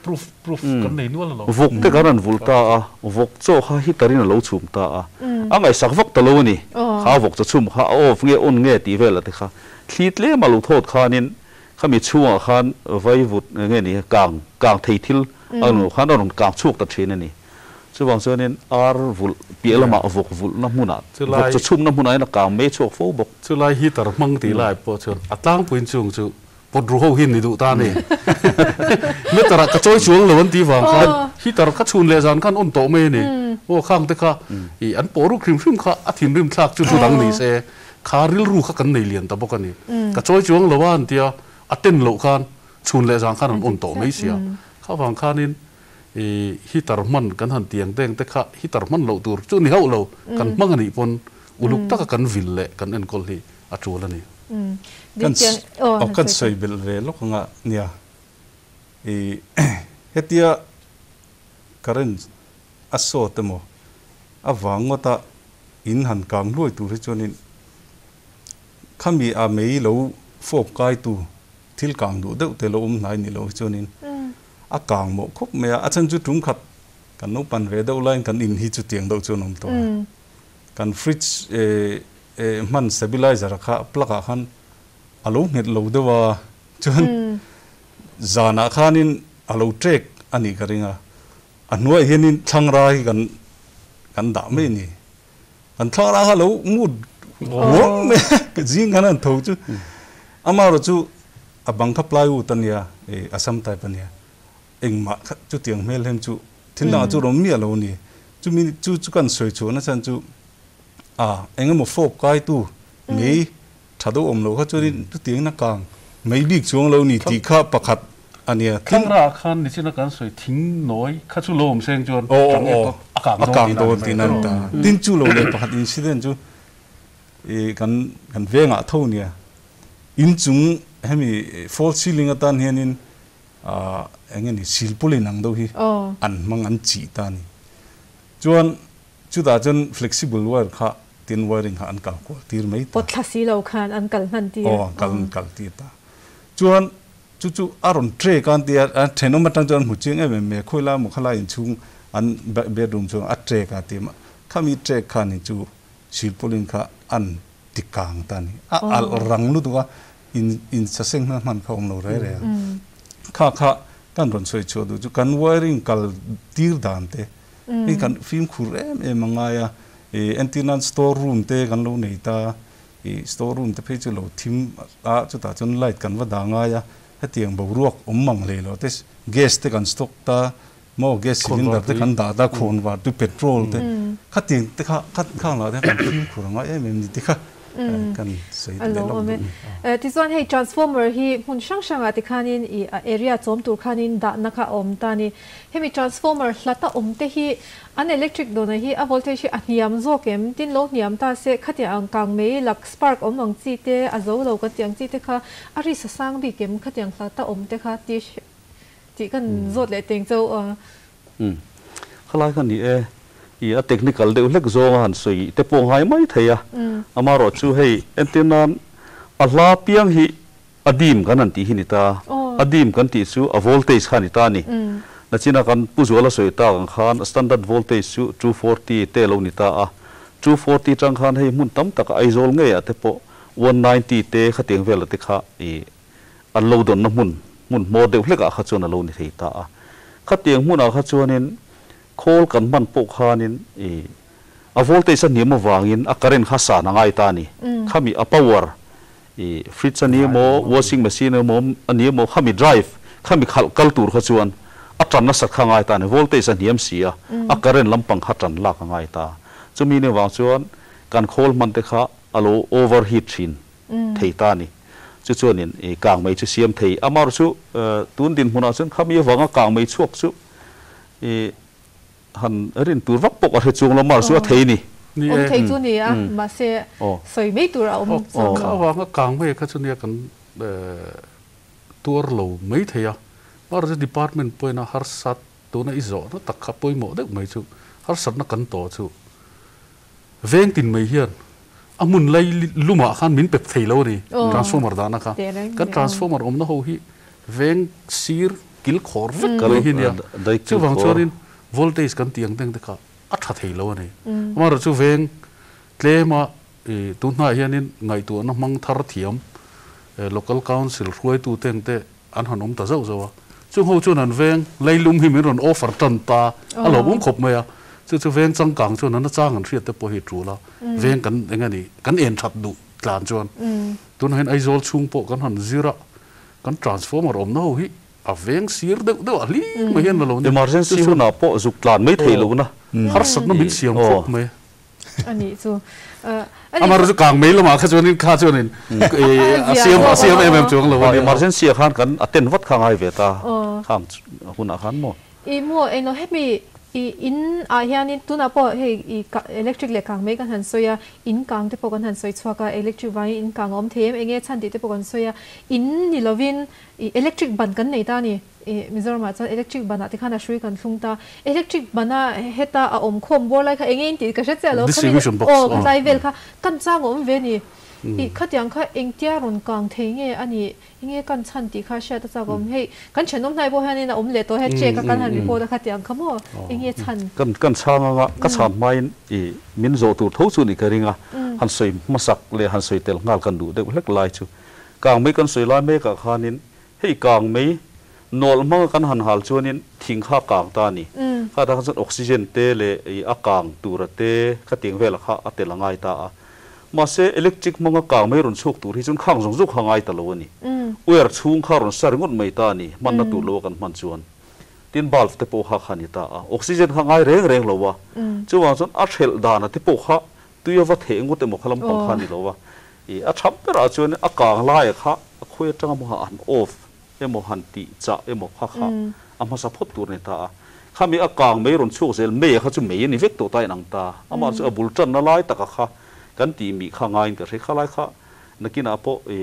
proof proof kan nei nual alawm. Vawk te kan rawn vulh ta a, vawk chaw kha heater in a lo chhum ta a. A ngaihsak vak ta lo a ni. Kha vawk chaw chhum kha a off nge on nge tih vel ah te kha thli tlem a lo thawt khanin khami chhungah khan vaivut nge ni kang kang thei thil a rawn khan a rawn kang chhuak ta thin a ni. Chuvang chuanin ar vulh piah lamah vawk vulhna hmunah, vawk chaw chhumna hmunah hian a kang mai chhuak fo bawk. Chulai heater hmang tih lai pawh chuan a tlangpuiin chung chu pawt ru ho hi ni duh ta a ni. Meter ah ka chawi chuang lo an tih vang khan heater kha chhun leh zan khan on tawh mai a ni. Aw khang te kha ih an pawh ruk hrim hrim kha a thinrim thlak chu thu dang ni se kha rilru kha kan nei lian ta bawk a ni. Ka chawi chuang lo a an tia a ten loh khan chhun leh zan khan an on tawh mai sia. Kha vang khanin I heater hman kan han tiang deng te kha heater hman loh tur chu ni hauh lo, kan hmang a nih pawn uluk taka kan vil leh kan enkawl hi a tul a ni. Kan aw kan sawi belh ve lawk anga nia i hetia current a sawt emaw a vang ngawta in han kang hluai tur hi chuanin khami a mei lo fawp kaitu thil kang duh deuh te lo awm hnai ni lo hi chuanin A kang mawh khawp mai a, a chhan chu tum khat kan lo pan ve deuh laiin kan in hi chu tiang deuh chuan awm tawh a. Kan fridge hman stabilizer kha plug ah khan a lo nghet lo deuh a, chuan zanah khanin a lo trek a nih ka ring a, a hnuaiah hianin thlangra hi kan kan dah mai a ni. Kan thlangra kha lo mut ruam mai a, zing khan an tho chu amaherawhchu A bang kha plywood a nia, i Assam type a nia. Engmah kha chutiang hmel hem chu thil dangah chu rawm miah lo a ni. Chumi chu chu kan sawi chhuah nachhan chu a eng emaw fawp kaitu mei tha deuh awm lo kha chuanin chutiangin a kang mai bik chuang lo ni tih kha pakhat a nia. Tin Thlangra khan nichina kan sawi thing nawi kha chu lo awm seng chuan tang e tawp a kang dawn a kang dawn tihna a ni ta. Tin chu lo leh pakhat incident chu i kan kan vengah tho nia. Inchung hemi false ceiling atan hianin ahh eng nge ni silpawlin ang deuh hi an hmang an chih ta a ni. Chuan chutah chuan flexible wire kha tin wiring kha an kal kual tir mai ta. Pawt thla si lo khan an kal hman tir. Aw an kal an kal tir ta. Chuan chu chu a rawn tray khan tia a thenawm atang chuan an hmu chiang em em mai a, khawi lai maw khalai inchhung an bedroom chhung a tray kha ti a, khami tray khan in chu silpawlin kha an ti kang ta a ni. A alh rang lutuk a, in in saseng hna hman kha awm lo rei rei a. Kha kha kan rawn sawi chhuah duh chu kan wiring kal tir dan te hi kan fimkhur em em a ngai a. Ih entir nan store room te kan lo nei ta, ih store room te phei chu lo thim a chutah chuan light kan va dah ngai a, hetiang boruak awm mang hlei lo te gas te kan stock ta, Maw gas cylinder te kan dah ta khawn var tu petrol te khatiang te kha kha khang lah te kan fimkhur a ngai em em ni te kha. Kan sawi leh lawk duh ni. Tichuan hei transformer hi hmun hrang hrangah tikhanin i area chawm tur khanin dahna kha a awm ta a ni. Hemi transformer hlata awm te hi an electric dawna hi a voltage hi a hniam zawk em? Tin lo hniam ta se khatiang ang kang mei lak spark awm ang chi te a zo lo kan tih ang chi te kha a risk a sang bik em? Khatiang hlata awm te kha tih tih kan zawt leh teng chauh a. Umm. Khalai kha ni e. I a technical deuh hlek zawnga han sawi te pawh ngai mai thei a. Amaherawh chu hei entir nan a hla piang hi a dim kan han tih hi ni ta. A dim kan tih chu a voltage kha ni ta a ni. Nachina kan Pu Zuala sawi tak ang khan standard voltage chu 240 te lo ni ta a. 240 tang khan hei hmun tam taka Aizawl ngeiah te pawh 190 te khatiang vela te kha i an lo dawnna hmun, hmun hmawr deuh hlekah kha chuan a lo ni thei ta a. Khatiang hmunah kha chuanin khawl kan hman pawh khanin i a voltage a hniam avangin a current kha san a ngai ta a ni. Khami a power i fridge a ni emaw, washing machine emaw a ni emaw khami drive, khami khalh kal tur kha chuan a tan nasat kha a ngai ta a ni. Voltage a hniam si a, a current lampang kha tan lak a ngai ta. Chumi ni avang chuan kan khawl hman te kha a lo overheat thin. thei ta a ni. Chu chuanin i kang mai chu siam thei. Amaherawh chu tun dinhmunah chuan khami avanga kang mai chhuak chu i han rin tur vak pawh ka hre chuang lo, amaherawh chu a thei a ni. Awm thei chu ni a, mahse sawi mai tur a awm chuang lo. Kha avanga kang mai kha chu nia kan tuar lo mai thei a, amaherawh chu department pawhin a harsat tuna i zawhna tak kha pawimawh deuh mai chu harsatna kan tawh chu Veng tin mai hian a hmun lai lumah khan min pep thei lo a ni, transformer dahna kha. Kan transformer awmna ho hi veng sir kil khawr vek mai hi nia. Chuvang chuanin voltage kan tih ang deng te kha a tha thei lo a ni. Amaherawhchu chu veng tlema tun hnaah hianin ngaihtuahna hmang thar thiam local council hruaitu teng te an han awm ta zauh zauh a, chung ho chuan an veng leilum hi min rawn offer tan ta a lawmawm khawp mai a, chu chu veng changkang chuan an achang an hriat te pawh hi tul a, veng kan eng a ni kan en that duh tlan chuan tunah hian Aizawl chhung pawh kan han zir a, kan transformer awmna ho hi a veng sir deuh deuh a hlim mai hian la lo nia. Emergency hunah pawh zuk tlan mai theih lohna harsatna min siam khawp mai. A nih chu. Amar chu kang mai lamah kha chuanin kha chuanin a siam a siam em em chuang lo a nia. Emergency ah khan kan attend vat kha ngai ve ta khang hunah khan maw. I maw englo hemi i in ah hianin tunah pawh hei i electric leh kang mai kan han sawi a, in kang te pawh kan han sawi chhuak a, electric vangin in kang a awm thei em enge chhan tih te pawh kan sawi a, in ni lovin i electric ban kan nei ta a ni. I Mizoramah chuan electric banah te khan a hrui kan thlung ta. Electric bana heta a awm khawm bawr lai kha enge in tih ka hre chiah lo. Distribution box. Aw khatlai vel kha kan chang a awm ve ni. I khatiang kha engtia rawn kang thei nge a nih enge kan chhan tih kha hriat a chak awm. Hei kan thenawm hnai pawh hianin a awm leh tawh he check a kan han report a khatiang kha maw enge chhan. Kan kan chhang anga ka chhan hmain i min zawh tur tho chu ni ka ring a. Han sawi hmasak leh han sawi tel nghal kan duh deuh hlek lai chu. Kang mai kan sawi lai mekah khanin Hei kang mai nawlh hmanga kan han hal chuanin thing kha a kang ta a ni. Kha tah khan chuan oxygen te leh ih a kang tura te khatiang velah kha a tel a ngai ta a. Mahse electric hmanga kang mai rawn chhuak tur hi chuan khang zawng zawng kha a ngai ta lo a ni. Wire chhung kha rawn sa ringawt mai ta a ni hmanna tur lo a kan hman chuan. Tin bulb te pawh kha kha a ni ta a. Oxygen kha a ngai reng reng lo a. Chuvang chuan a hrelh dana te pawh kha tui a va theh ngawt emaw kha lampang kha a ni lo a. I a thap berah chuan a kang laia kha a khawi atanga maw han off emaw han tih chah emaw kha kha a hmasa phawt tur a ni ta a. Khami a kang mei rawn chhuak zel mei a kha chu mei a ni vek tawh ta in ang ta. Amah chu a bul tanna lai taka kha kan tih mih kha ngaiin ka hre. Khalai kha nakinah pawh i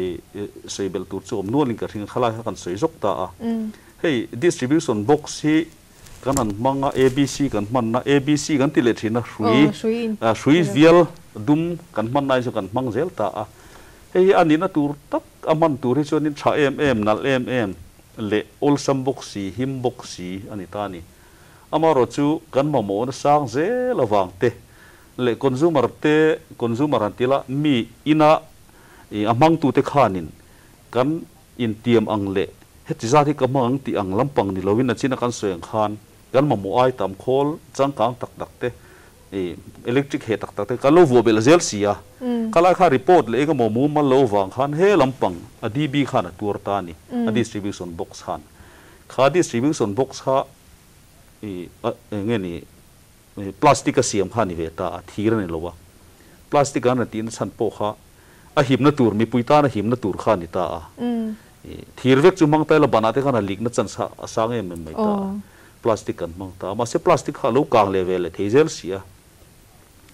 sawi belh tur chu awm nualin ka hring a, khalai kha kan sawi zawk ta a. Hei distribution box hi Kan han hmang a, ABC kan hmanna, ABC kan ti leh thin a, hrui, hrui vial dum kan hman lai chu kan hmang zel ta a. Hei hi a nihna tur tak a hman tur hi chuanin tha em em, nalh em em leh awlsam bawk si, him bawk si a ni ta a ni. Amaherawh chu kan mamawhna sang zel avang te leh consumer te, consumer han ti la, mi ina a hmangtute khanin kan Intiam ang leh heti zat hi ka hmang ang tih ang lampang ni loin a chin a kan sawi ang khan kan mamawh ai tam khawl changkang tak tak te ih electric heh tak tak te kan lo vuah belh zel si a. Khalai kha report leh eng emaw mumal lo vang khan he lampang a DB khan a tuar ta a ni, a distribution box khan. Kha distribution box kha ih eng nge ni plastic a siam kha a ni ve ta a, thir a ni lo a. Plastic an rawn tihna chhan pawh kha. A himna tur, mipui tana himna tur kha a ni ta a. Thir vek chu hmang ta ila banah te khan a likna chance kha a sang em em mai ta a. Plastic kan hmang ta a. Mahse plastic kha a lo kang leh ve leh thei zel si a.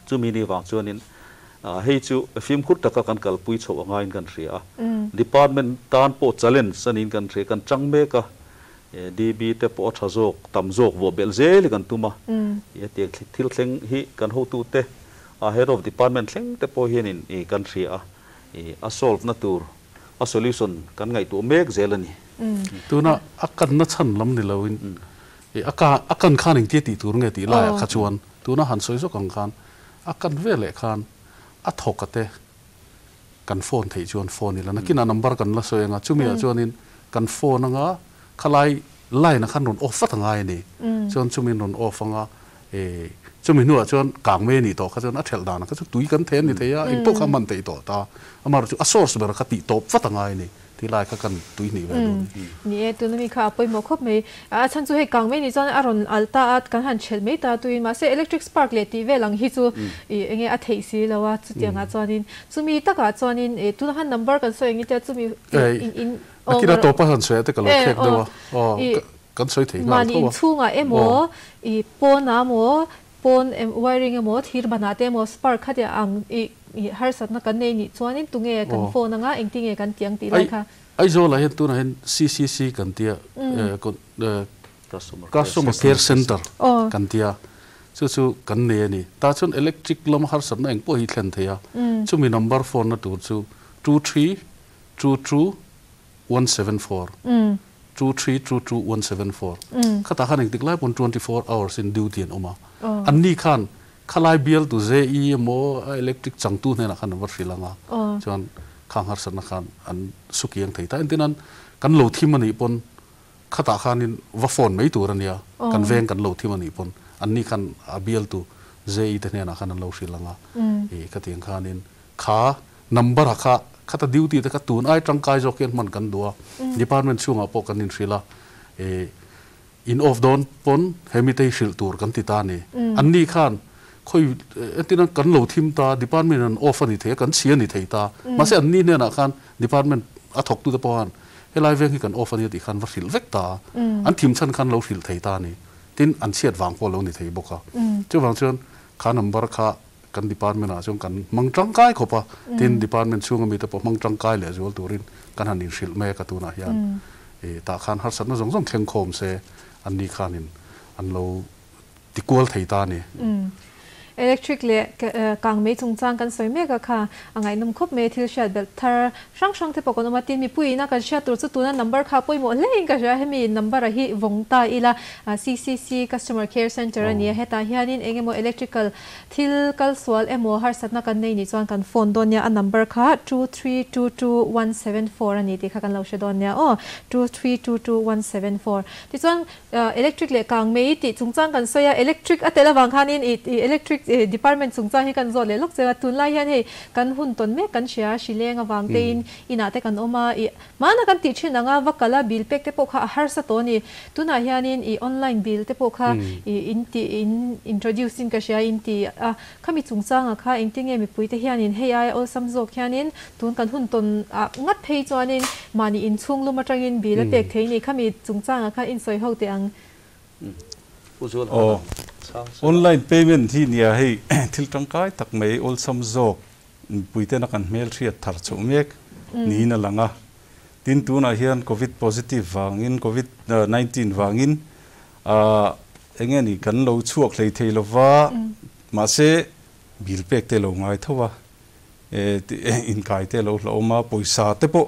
Chumi ni vang chuanin hei chu fimkhur taka kan kalpui chhoh a ngaiin kan hria a. Department tan pawh challenge a niin kan hria, kan chang mek a. DB te pawh a tha zawk, tam zawk vuah belh zel hi kan tum a. Hetiang thil thleng hi kan hotute a head of department thleng te pawh hianin kan hria a, a solve na tur, a solution kan ngaihtuah mek zel a ni. Tuna a kanna chhan lam ni loin a a kan khan engtia tih tur nge tih laiah kha chuan tuna han sawi zawk ang khan a kan veleh khan a thawk a te kan phone theih chuan phone ila nakinah number kan la sawi anga chumi ah chuanin kan phone anga khalai line ah khan rawn off vat a ngai a ni chuan chumin rawn off anga chumi hnuah chuan kang mai a nih tawh kha chuan a thelh danah kha chu tui kan thei a ni thei a engpawh kha a hman theih tawh ta amaherawhchu chu a source ber kha tih tawp vat a ngai a ni tih lai kha kan tui hnih ve dawn. Ni e, tuna mi kha a pawimawh khawp mai. A chhan chu hei kang mai nih chuan a rawn alh ta a, kan han thelh mai ta tuin mahse electric spark leh tih vel ang hi chu ih enge a theih si lo a, chutiangah chuanin chumi takah chuanin ih tuna khan number kan sawi ang i tia chumi in in aw Nakina tawpa han sawi a te ka lo khek deuh a, aw kan sawi thei nghal tho a. Mahni inchhungah emaw ih pawnah emaw pawn wiring emaw thir banah te emaw spark kha tia ang ih ih harsatna kan nei nih chuanin tunge kan phone anga engtinge kan tih ang tih lai kha. Aizawl ah hian tunah hian CCC kan tia Customer Care Center kan tia chu chu kan nei a ni. Tah chuan electric lama harsatna eng pawh hi thlen thei a, chumi number phone na tur chu 232 22174, 2322174, khatah khan engtik lai pawn 24 hours in duty an awm a, anni khan khalai bialtu JE emaw a electric changtu hnenah khan an va hrilh ang a, chuan khang harsatna khan an sukiang thei ta. Engtin an kan lo thim a nih pawn khatah khanin va phone mai tur a nia, kan veng kan lo thim a nih pawn anni khan a bialtu JE te hnenah khan an lo hrilh ang a, ih khatiang khanin kha number a kha khata duty te kha tun ai tangkai zawk hian hman kan duh a, department chhungah pawh kan inhrilh a, ih in off dawn pawn he mite hi hrilh tur kan ti ta a ni. Anni khan khawi entirna kan lo thim ta, department an off a ni thei a, kan chhi a ni thei ta, mahse anni hnenah khan department a thawktute pawh khan helai veng hi kan off a nia tih khan va hrilh vek ta a, an thim chhan khan lo hrilh thei ta a ni. Tin, an chhiat vang pawh a lo ni thei bawk a. Chuvang chuan kha number kha kan department ah chuan kan hmang tangkai khawp a, tin department chhunga mite pawh hmang tangkai leh zual turin kan han inhrilh mek a tunah hian ih tah khan harsatna zawng zawng thleng khawm se anni khanin an lo ti kual thei ta a ni. Electric leh kang mei chungchang kan sawi mek a kha a ngaihnawm khawp mai a thil hriat belh thar hrang hrang te pawh kan awm a, tin mipui ina kan hriat tur chu tuna number kha pawimawh hle in ka hria hemi number a hi vawng ta ila CCC Customer Care Center a ni a hetah hianin eng emaw electrical Thil kal sual emaw harsatna kan nei nih chuan kan phone dawn nia, a number kha 2322174 a ni tih kha kan lo hre dawn nia aw, 2322174. Tichuan electric leh kang mei tih chungchang kan sawi a, electric a tel avang khanin ih electric department chungchang hi kan zawt leh lawk cheng a, tunlai hian hei kan hun tawn mek kan hria, hrileng avang tein inah te kan awm a, ih Hmana kan tih thin anga va kal a bill pek te pawh kha a harsa tawh a ni. Tunah hianin i online bill te pawh kha i in tih in introduce in ka hria in ti a. Khami chungchangah kha engtinge mipui te hianin hei aia awlsam zawk hianin tun kan hun tawn ah ngat phei chuanin mahni inchhung lum atangin bill a pek thei ni. Khami chungchangah kha insawi ho teh ang. Aw, online payment hi nia hei thil tangkai tak mai awlsam zawk Mipuitena kan hmelhriat thar chhoh mek niin a lang a. Tin, tunah hian Covid positive vangin, Covid 19 vangin eng nge ni kan lo chhuak hlei thei lo va, mahse bill pek te lo ngai tho a, inkai te lo hlauhawm a, pawisa te pawh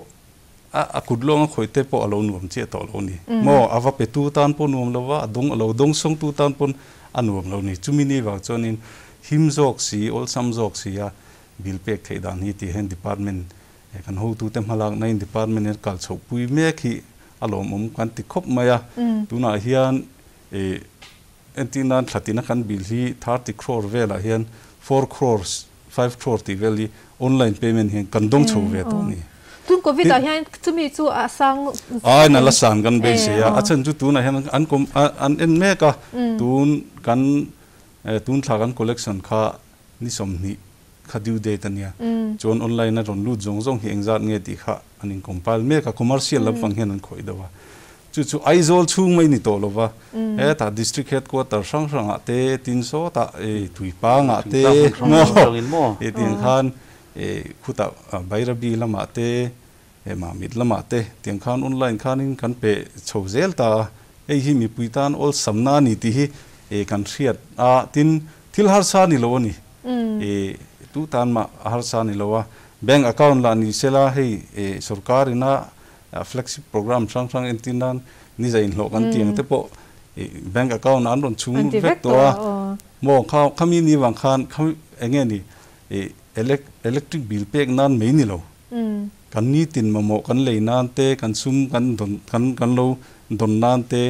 a kut lawnga khawih te pawh a lo nuam chiah tawh lo ni. Maw, a va petu tan pawh nuam lo va, a dawng a lo dawng sawngtu tan pawn a nuam lo ni. Chumi ni vang chuanin him zawk si, awlsam zawk si a bill pek theih dan hi tih hian department kan hotute hmalakna in department hian kal chhoh pui mek hi a lawmawm kan ti khawp mai a. Tunah hian entir nan thlatina kan bill hi 30 crore velah hian 4 crores 5 crore tih vel hi online payment hian kan dawng chho ve tawh a ni. Tun Covid ah hian chumi chu a sang. Ai na la sang kan beisei a, a chhan chu tunah hian an kawm an en mek a, tun kan tun thla kan collection kha ni 20 kha due date ania chuan online a rawn lut zawng zawng hi engzat nge tih kha an in compile mek a, commercial lampang hian an khawih deuh a, chu chu Aizawl chhung mai ni tawh lova hetah district headquarter hrang hrangah te tin sawtah Tuipangah te maw tiang khan khutah Bairabi lamah te Mamit lamah te tiang khan online khanin kan pe chho zel ta a, hei hi mipui tan awlsamna a ni tih hi kan hriat a, tin thil harsa ni lo a ni. Tu tan mah a harsa ni lo a, bank account lah ni sela hei sorkar ina flagship program hrang hrang entir nan ni zai inhlawh kan tih ang te pawh bank account ah an rawn chhung lut vek tawh a, maw khami ni vang khan khami eng nge ni electric bill pek nan mai ni lo. Kan nitin mamawh kan lei nan te, kan sum kan dawn kan kan lo dawn nan te,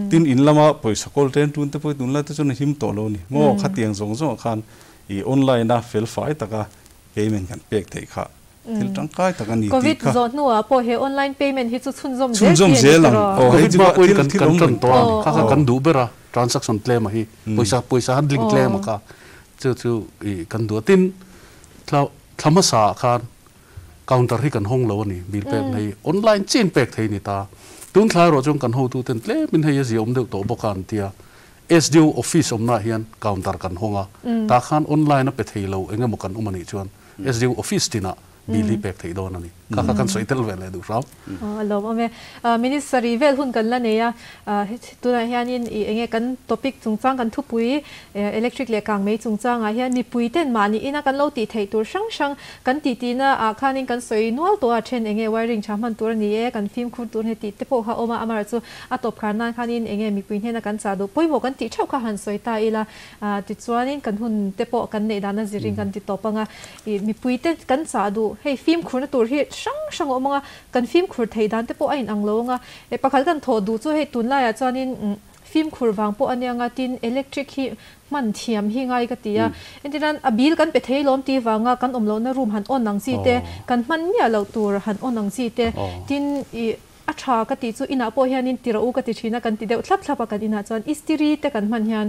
tin in lama pawisa kawl ṭen ṭun te pawh hi tunlai te chuan a him tawh lo a ni. Maw khatiang zawng zawngah khan i online a fel fai taka payment kan pek theih kha thil ṭangkai tak a ni tih Covid kha. zawh hnuah pawh he online payment hi chu chhunzawm zel Chhunzawm chi a ni zel ang. tiraw? Aw hei Covid chu hma pawhin thil kan thil kan awm ṭan reng tawh a ni. Aw Kha kha aw. kan duh ber a, transaction tlem a hi, pawisa pawisa handling tlem a kha chu chu i kan duh a. Tin, thla Thla hmasa ah khan counter hi kan hawng lo a ni, bill pek na hi online chin pek thei a ni ta. Tun thla erawh chuan kan hotu ten tlem in hei a zia awm deuh tawh bawk a an ti a, SDO office awmna ah hian counter kan hawng a, tah khan online a pe thei lo eng emaw kan awm a nih chuan SDO office tinah bill hi pek theih dawn a ni. Kha kha kan sawi tel ve leh duh hram. A lawmawm e. Minute sarih vel hun kan la nei a, tunah hianin i enge kan topic chungchang kan thupui electric leh kangmei chungchangah hian mipui ten mahni ina kan lo tih theih tur hrang hrang kan tih tihna ah khanin kan sawi nual tawh a, then enge wiring tha hman tur a ni e, kan fimkhur tur a ni tih te pawh kha a awm a, amaherawhchu a tawp khar nan khanin enge mipui hnena kan chah duh pawimawh kan tih theuh kha han sawi ta ila, tichuanin kan hun te pawh kan neih dana zirin kan ti tawp ang a, i mipui te kan chah duh hei fimkhurna tur hi hrang hrang a awm ang a, kan fimkhur theih dan te pawh a inang lo ang a, pakhat kan thawh duh chu hei tunlaiah chuanin Fimkhur vang pawh a nia nga tin electric hi hman thiam hi ngai ka ti a, entirnan a bill kan pe thei lawm tih vanga kan awm lohna room han on ang chi te, kan hman miah loh tur han on ang chi te, tin ih a tha ka tih chu inah pawh hianin ti rawh u ka ti thin a kan ti deuh thlap thlap a kan inah chuan istiri te kan hman hian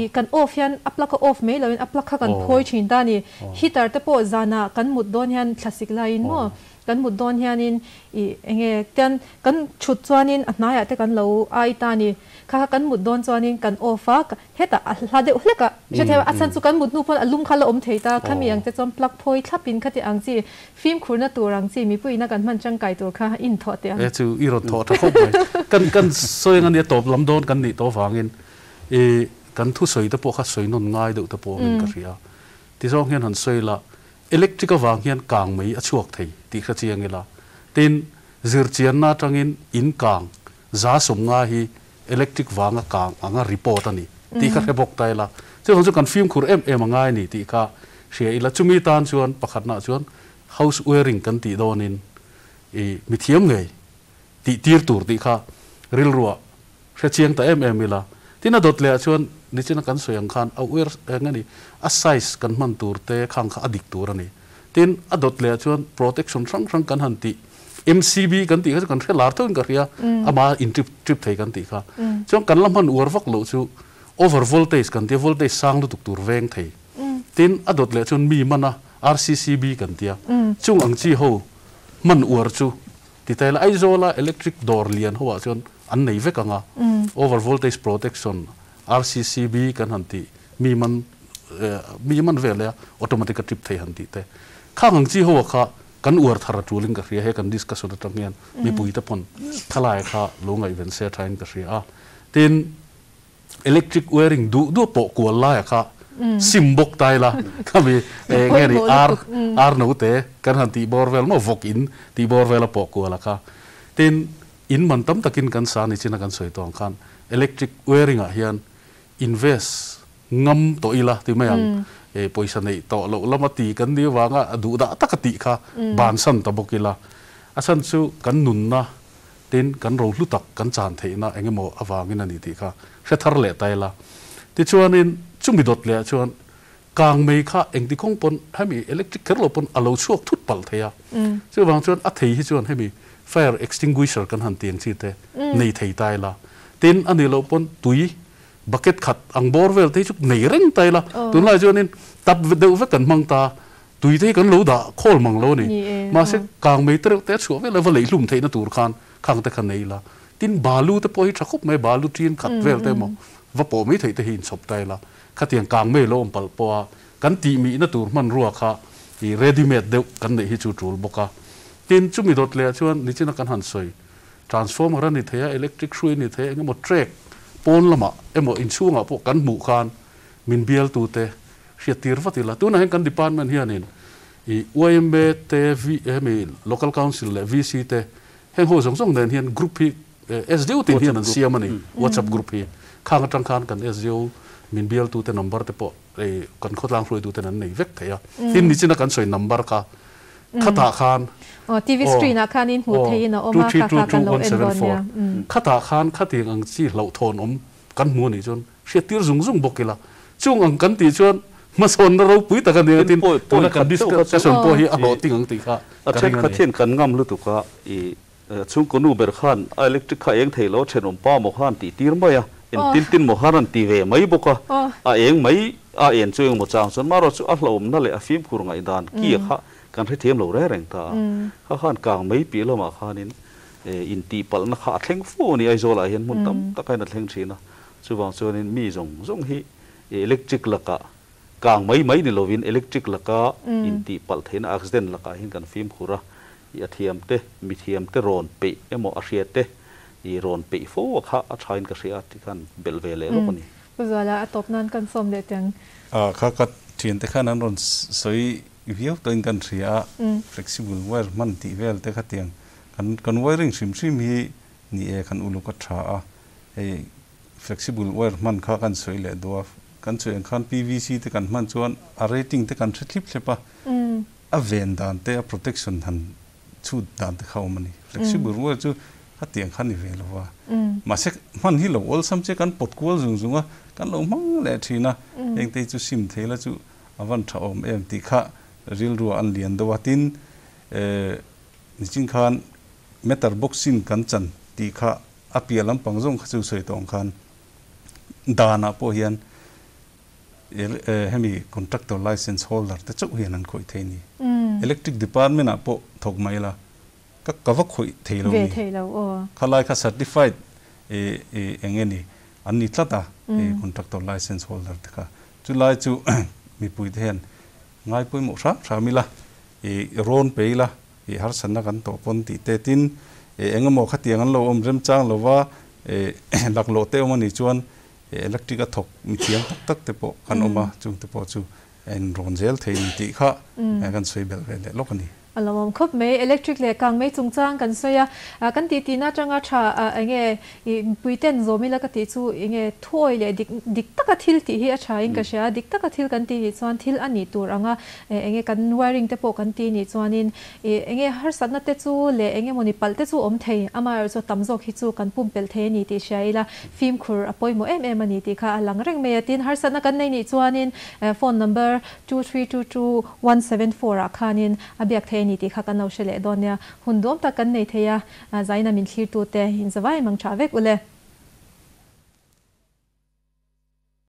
ih kan off hian a plug a off mai loin a plug kha kan phawi thin ta a ni, heater te pawh zanah kan mut dawn hian thlasik laiin maw Kan mut dawn hianin ih enge tian kan thut chuanin a hnaiah te kan lo ai ta a ni. Kha kha kan mut dawn chuanin kan off a, hetah a hla deuh hlek a, hre thei a chhan chu kan mut hnu pawn a lum kha la awm thei ta, khami ang te chuan plug phawi thlapin khati ang chi fimkhurna tur ang chi mipuiina kan hman tangkai tur kha in thawh teh ang. E chu i rawn thawh tha khawp mai. Kan kan sawi ang ania tawp lam dawn kan nih tawh vangin ih kan thusawi te pawh kha sawi nawn ngai deuh te pawh awmin ka hria. Tizawng hian han sawi la, Electric avang hian kang mai a chhuak thei tih hre chiang ila. Tin, zirchianna atangin in kang 150 hi electric vanga kang anga report a ni tih kha hre bawk ta ila. Chuvang chu kan fimkhur em em a ngai a ni tih kha hria ila. Chumi tan chuan pakhatnaah chuan house wiring kan tih dawnin i mithiam ngei tih tir tur tih kha rilruah Hre chiang ta em em ila. Tin a dawt leh ah chuan nichina kan sawi ang khan a uer eng a ni, a size kan hman tur te khang kha a dik tur a ni. Tin a dawt leh ah chuan protection hrang hrang kan han tih, MCB kan tih kha chu kan hre lar theuhin ka hria, ama in trip trip thei kan tih kha. Chuan kan la hman uar vak loh chu over voltage kan tia, voltage sang lutuk tur veng thei. Tin a dawt leh chuan mi mana RCCB kan tia, chung ang chi ho hman uar chu Ti ta ila Aizawla electric dawr lian ho ah chuan an nei vek ang a, over voltage protection RCCB kan han tih mi man mi man vel e a automatic a trip thei han tih te khang ang chi ho ah kha kan uar thar a tul in ka hria he kan discussion atang hian mipui te pawn thalai kha lo ngaihven se tha in ka hria a tin Electric wiring duh duh pawh kual laia kha sim bawk ta ila khami nge ni ar ar no te kan han tih bawr vel maw vawk in tih bawr vel a pawh kual a kha. Tin, in man tam takin kan sa ni chin a kan sawi tawh ang khan electric wiring ah hian invest ngam tawh ila ti mai ang pawisa neih tawh loh lama ti kan ni avanga duh dah taka tih kha bansan ta bawk ila a chhan chu kan nunna Tin, kan rohlu tak kan chan theihna eng emaw avangin a ni tih kha hre thar leh ta ila. Tichuanin, chumi dawt lehah chuan kang mei kha engti kawng pawn hemi electric kher lo pawn a lo chhuak thut palh thei a. Chuvang chuan a thei hi chuan hemi fire extinguisher kan han ti ang chi te nei thei ta ila. Tin, a nih loh pawn tui bucket khat ang bawr vel te hi chu nei reng ta ila. Tunlai chuanin tap deuh vek kan hmang ta. Tui te hi kan lo dah khawl mang lo a ni. Mahse, kang mei te reuh te a chhuah vel a, va leihlum theihna tur khan khang te kha nei ila. Tin, balu te pawh hi tha khawp mai, balu ṭin khat vel te emaw va pawh mai theih te hi inchhawp ta ila. Khatiang kang mei lo awm palh pawh a, kan tihmihna tur hmanrua kha i ready made deuh kan neih hi chu ṭul bawk a. Tin, chumi dawt leh ah chuan nichina kan han sawi, transformer a ni thei a, electric hrui a ni thei a, engemaw track pawn lamah emaw inchhungah pawh kan hmuh khan min bialtute hriattir vat ila. Tunah hian kan department hianin i yma te, hemi local council leh VC te heng ho zawng zawng nen hian group hi SDO tin hian an siam a ni, WhatsApp group hi. Khang atang khan kan SDO min bialtute number te pawh kan khawtlang hruaituten an nei vek thei a. Tin, nichina kan sawi number kha khatah khan Aw, TV screen ah khan in hmuh theihin a awm a, kha kha kan lo en dawn nia. Khatah khan khatiang ang chi hlauhthawn awm kan hmu a nih chuan hriattir zung zung bawk ila, chung ang kan tih chuan hmasawnna ropui tak a ni ang tin tuna kan discussion pawh hi a hlawhting ang tih kha ka ring a ni. A thenkhat hian kan ngam lutuk a, i chhungkaw nu ber khan a electric kha eng thei lo, thenawm pa maw khan tih tir mai a, engtin tin maw khan an ti ve mai bawk a, a eng mai a en chu engmaw chang chuan marawh chu a hlauhawmna leh a fimkhur ngaihdan kia kha kan hrethiam lo reng reng ta a, kha khan kang mai piah lamah khanin intihpalhna kha a thleng fo a ni, Aizawlah hian hmun tam taka in a thleng thin a, chuvang chuanin mi zawng zawng hi electric lakah kang mai mai ni lovin electric laka intihpalh theihna accident lakah hian kan fimkhur a, i a thiamte, mi thiamte rawn peih emaw a hriate i rawn peih fo a kha a thain ka hria a ti khan belh ve leh lawk a ni. Pu Zuala, a tawp nan kan sawm leh teng. Kha ka thiante khan an rawn sawi viau tawhin kan hria a, flexible wire hman tih vel te khatiang Kan kan wiring hrim hrim hi ni e kan uluk a tha a, hei flexible wire hman kha kan sawi leh duh a, kan sawi ang khan PVC te kan hman chuan a rating te kan hre thlip thlep a, a ven dan te a protection han chhut dan te kha awm a ni. Flexible wire chu khatiang kha ni ve lo va, mahse hman hi lo awlsam che kan pawt kual zung zung a, kan lo hmang leh thin a, heng te hi chu sim thei la chu a van tha awm em tih kha rilru ah an lian deuh a, tin eh Nichin khan meter boxing kan chan tih kha a piah lampang zawng kha chu sawi tawh ang khan danah pawh hian hemi contractor licence holder te chauh hian an khawih thei a ni. Electric department ah pawh thawk mai ila ka ka va khawih thei lo ni. Khalai kha certified eng nge ni an ni tlat a contractor licence holder te kha. Chulai chu mipui te hian ngai pawimawh hram hram ila I rawn pe ila, i harsatna kan tawh pawn tih te tin, i eng emaw khatiang an lo awm remchang lova i laklawh te awm a nih chuan i electric a thawk mithiam tak tak te pawh kan awm a, chung te pawh chu a inrawn zel thei ni tih kha kan sawi belh ve leh lawk a ni. A lo awm khawp mai. Electric leh kang mai chungchang kan sawi a, kan tih tihna atanga tha enge I puiten zawm ila ka tih chu enge thuawi leh dik dik taka thil tih hi a tha in ka hria a, dik taka thil kan tih nih chuan thil a nih tur anga enge kan wiring te pawh kan tih nih chuanin i enge harsatna te chu leh enge mawni palh te chu awm thei amaherawhchu chu tam zawk hi chu kan pumpelh thei a ni tih hria ila fimkhur a pawimawh em em a ni tih kha a lang reng mai a, tin harsatna kan nei nih chuanin phone number 2322174 ah khanin a biak thei a ni tih kha kan lo hre leh dawn nia, hun duam tak kan nei thei a. Zaina min thlirtute in zavai mang tha vek ule.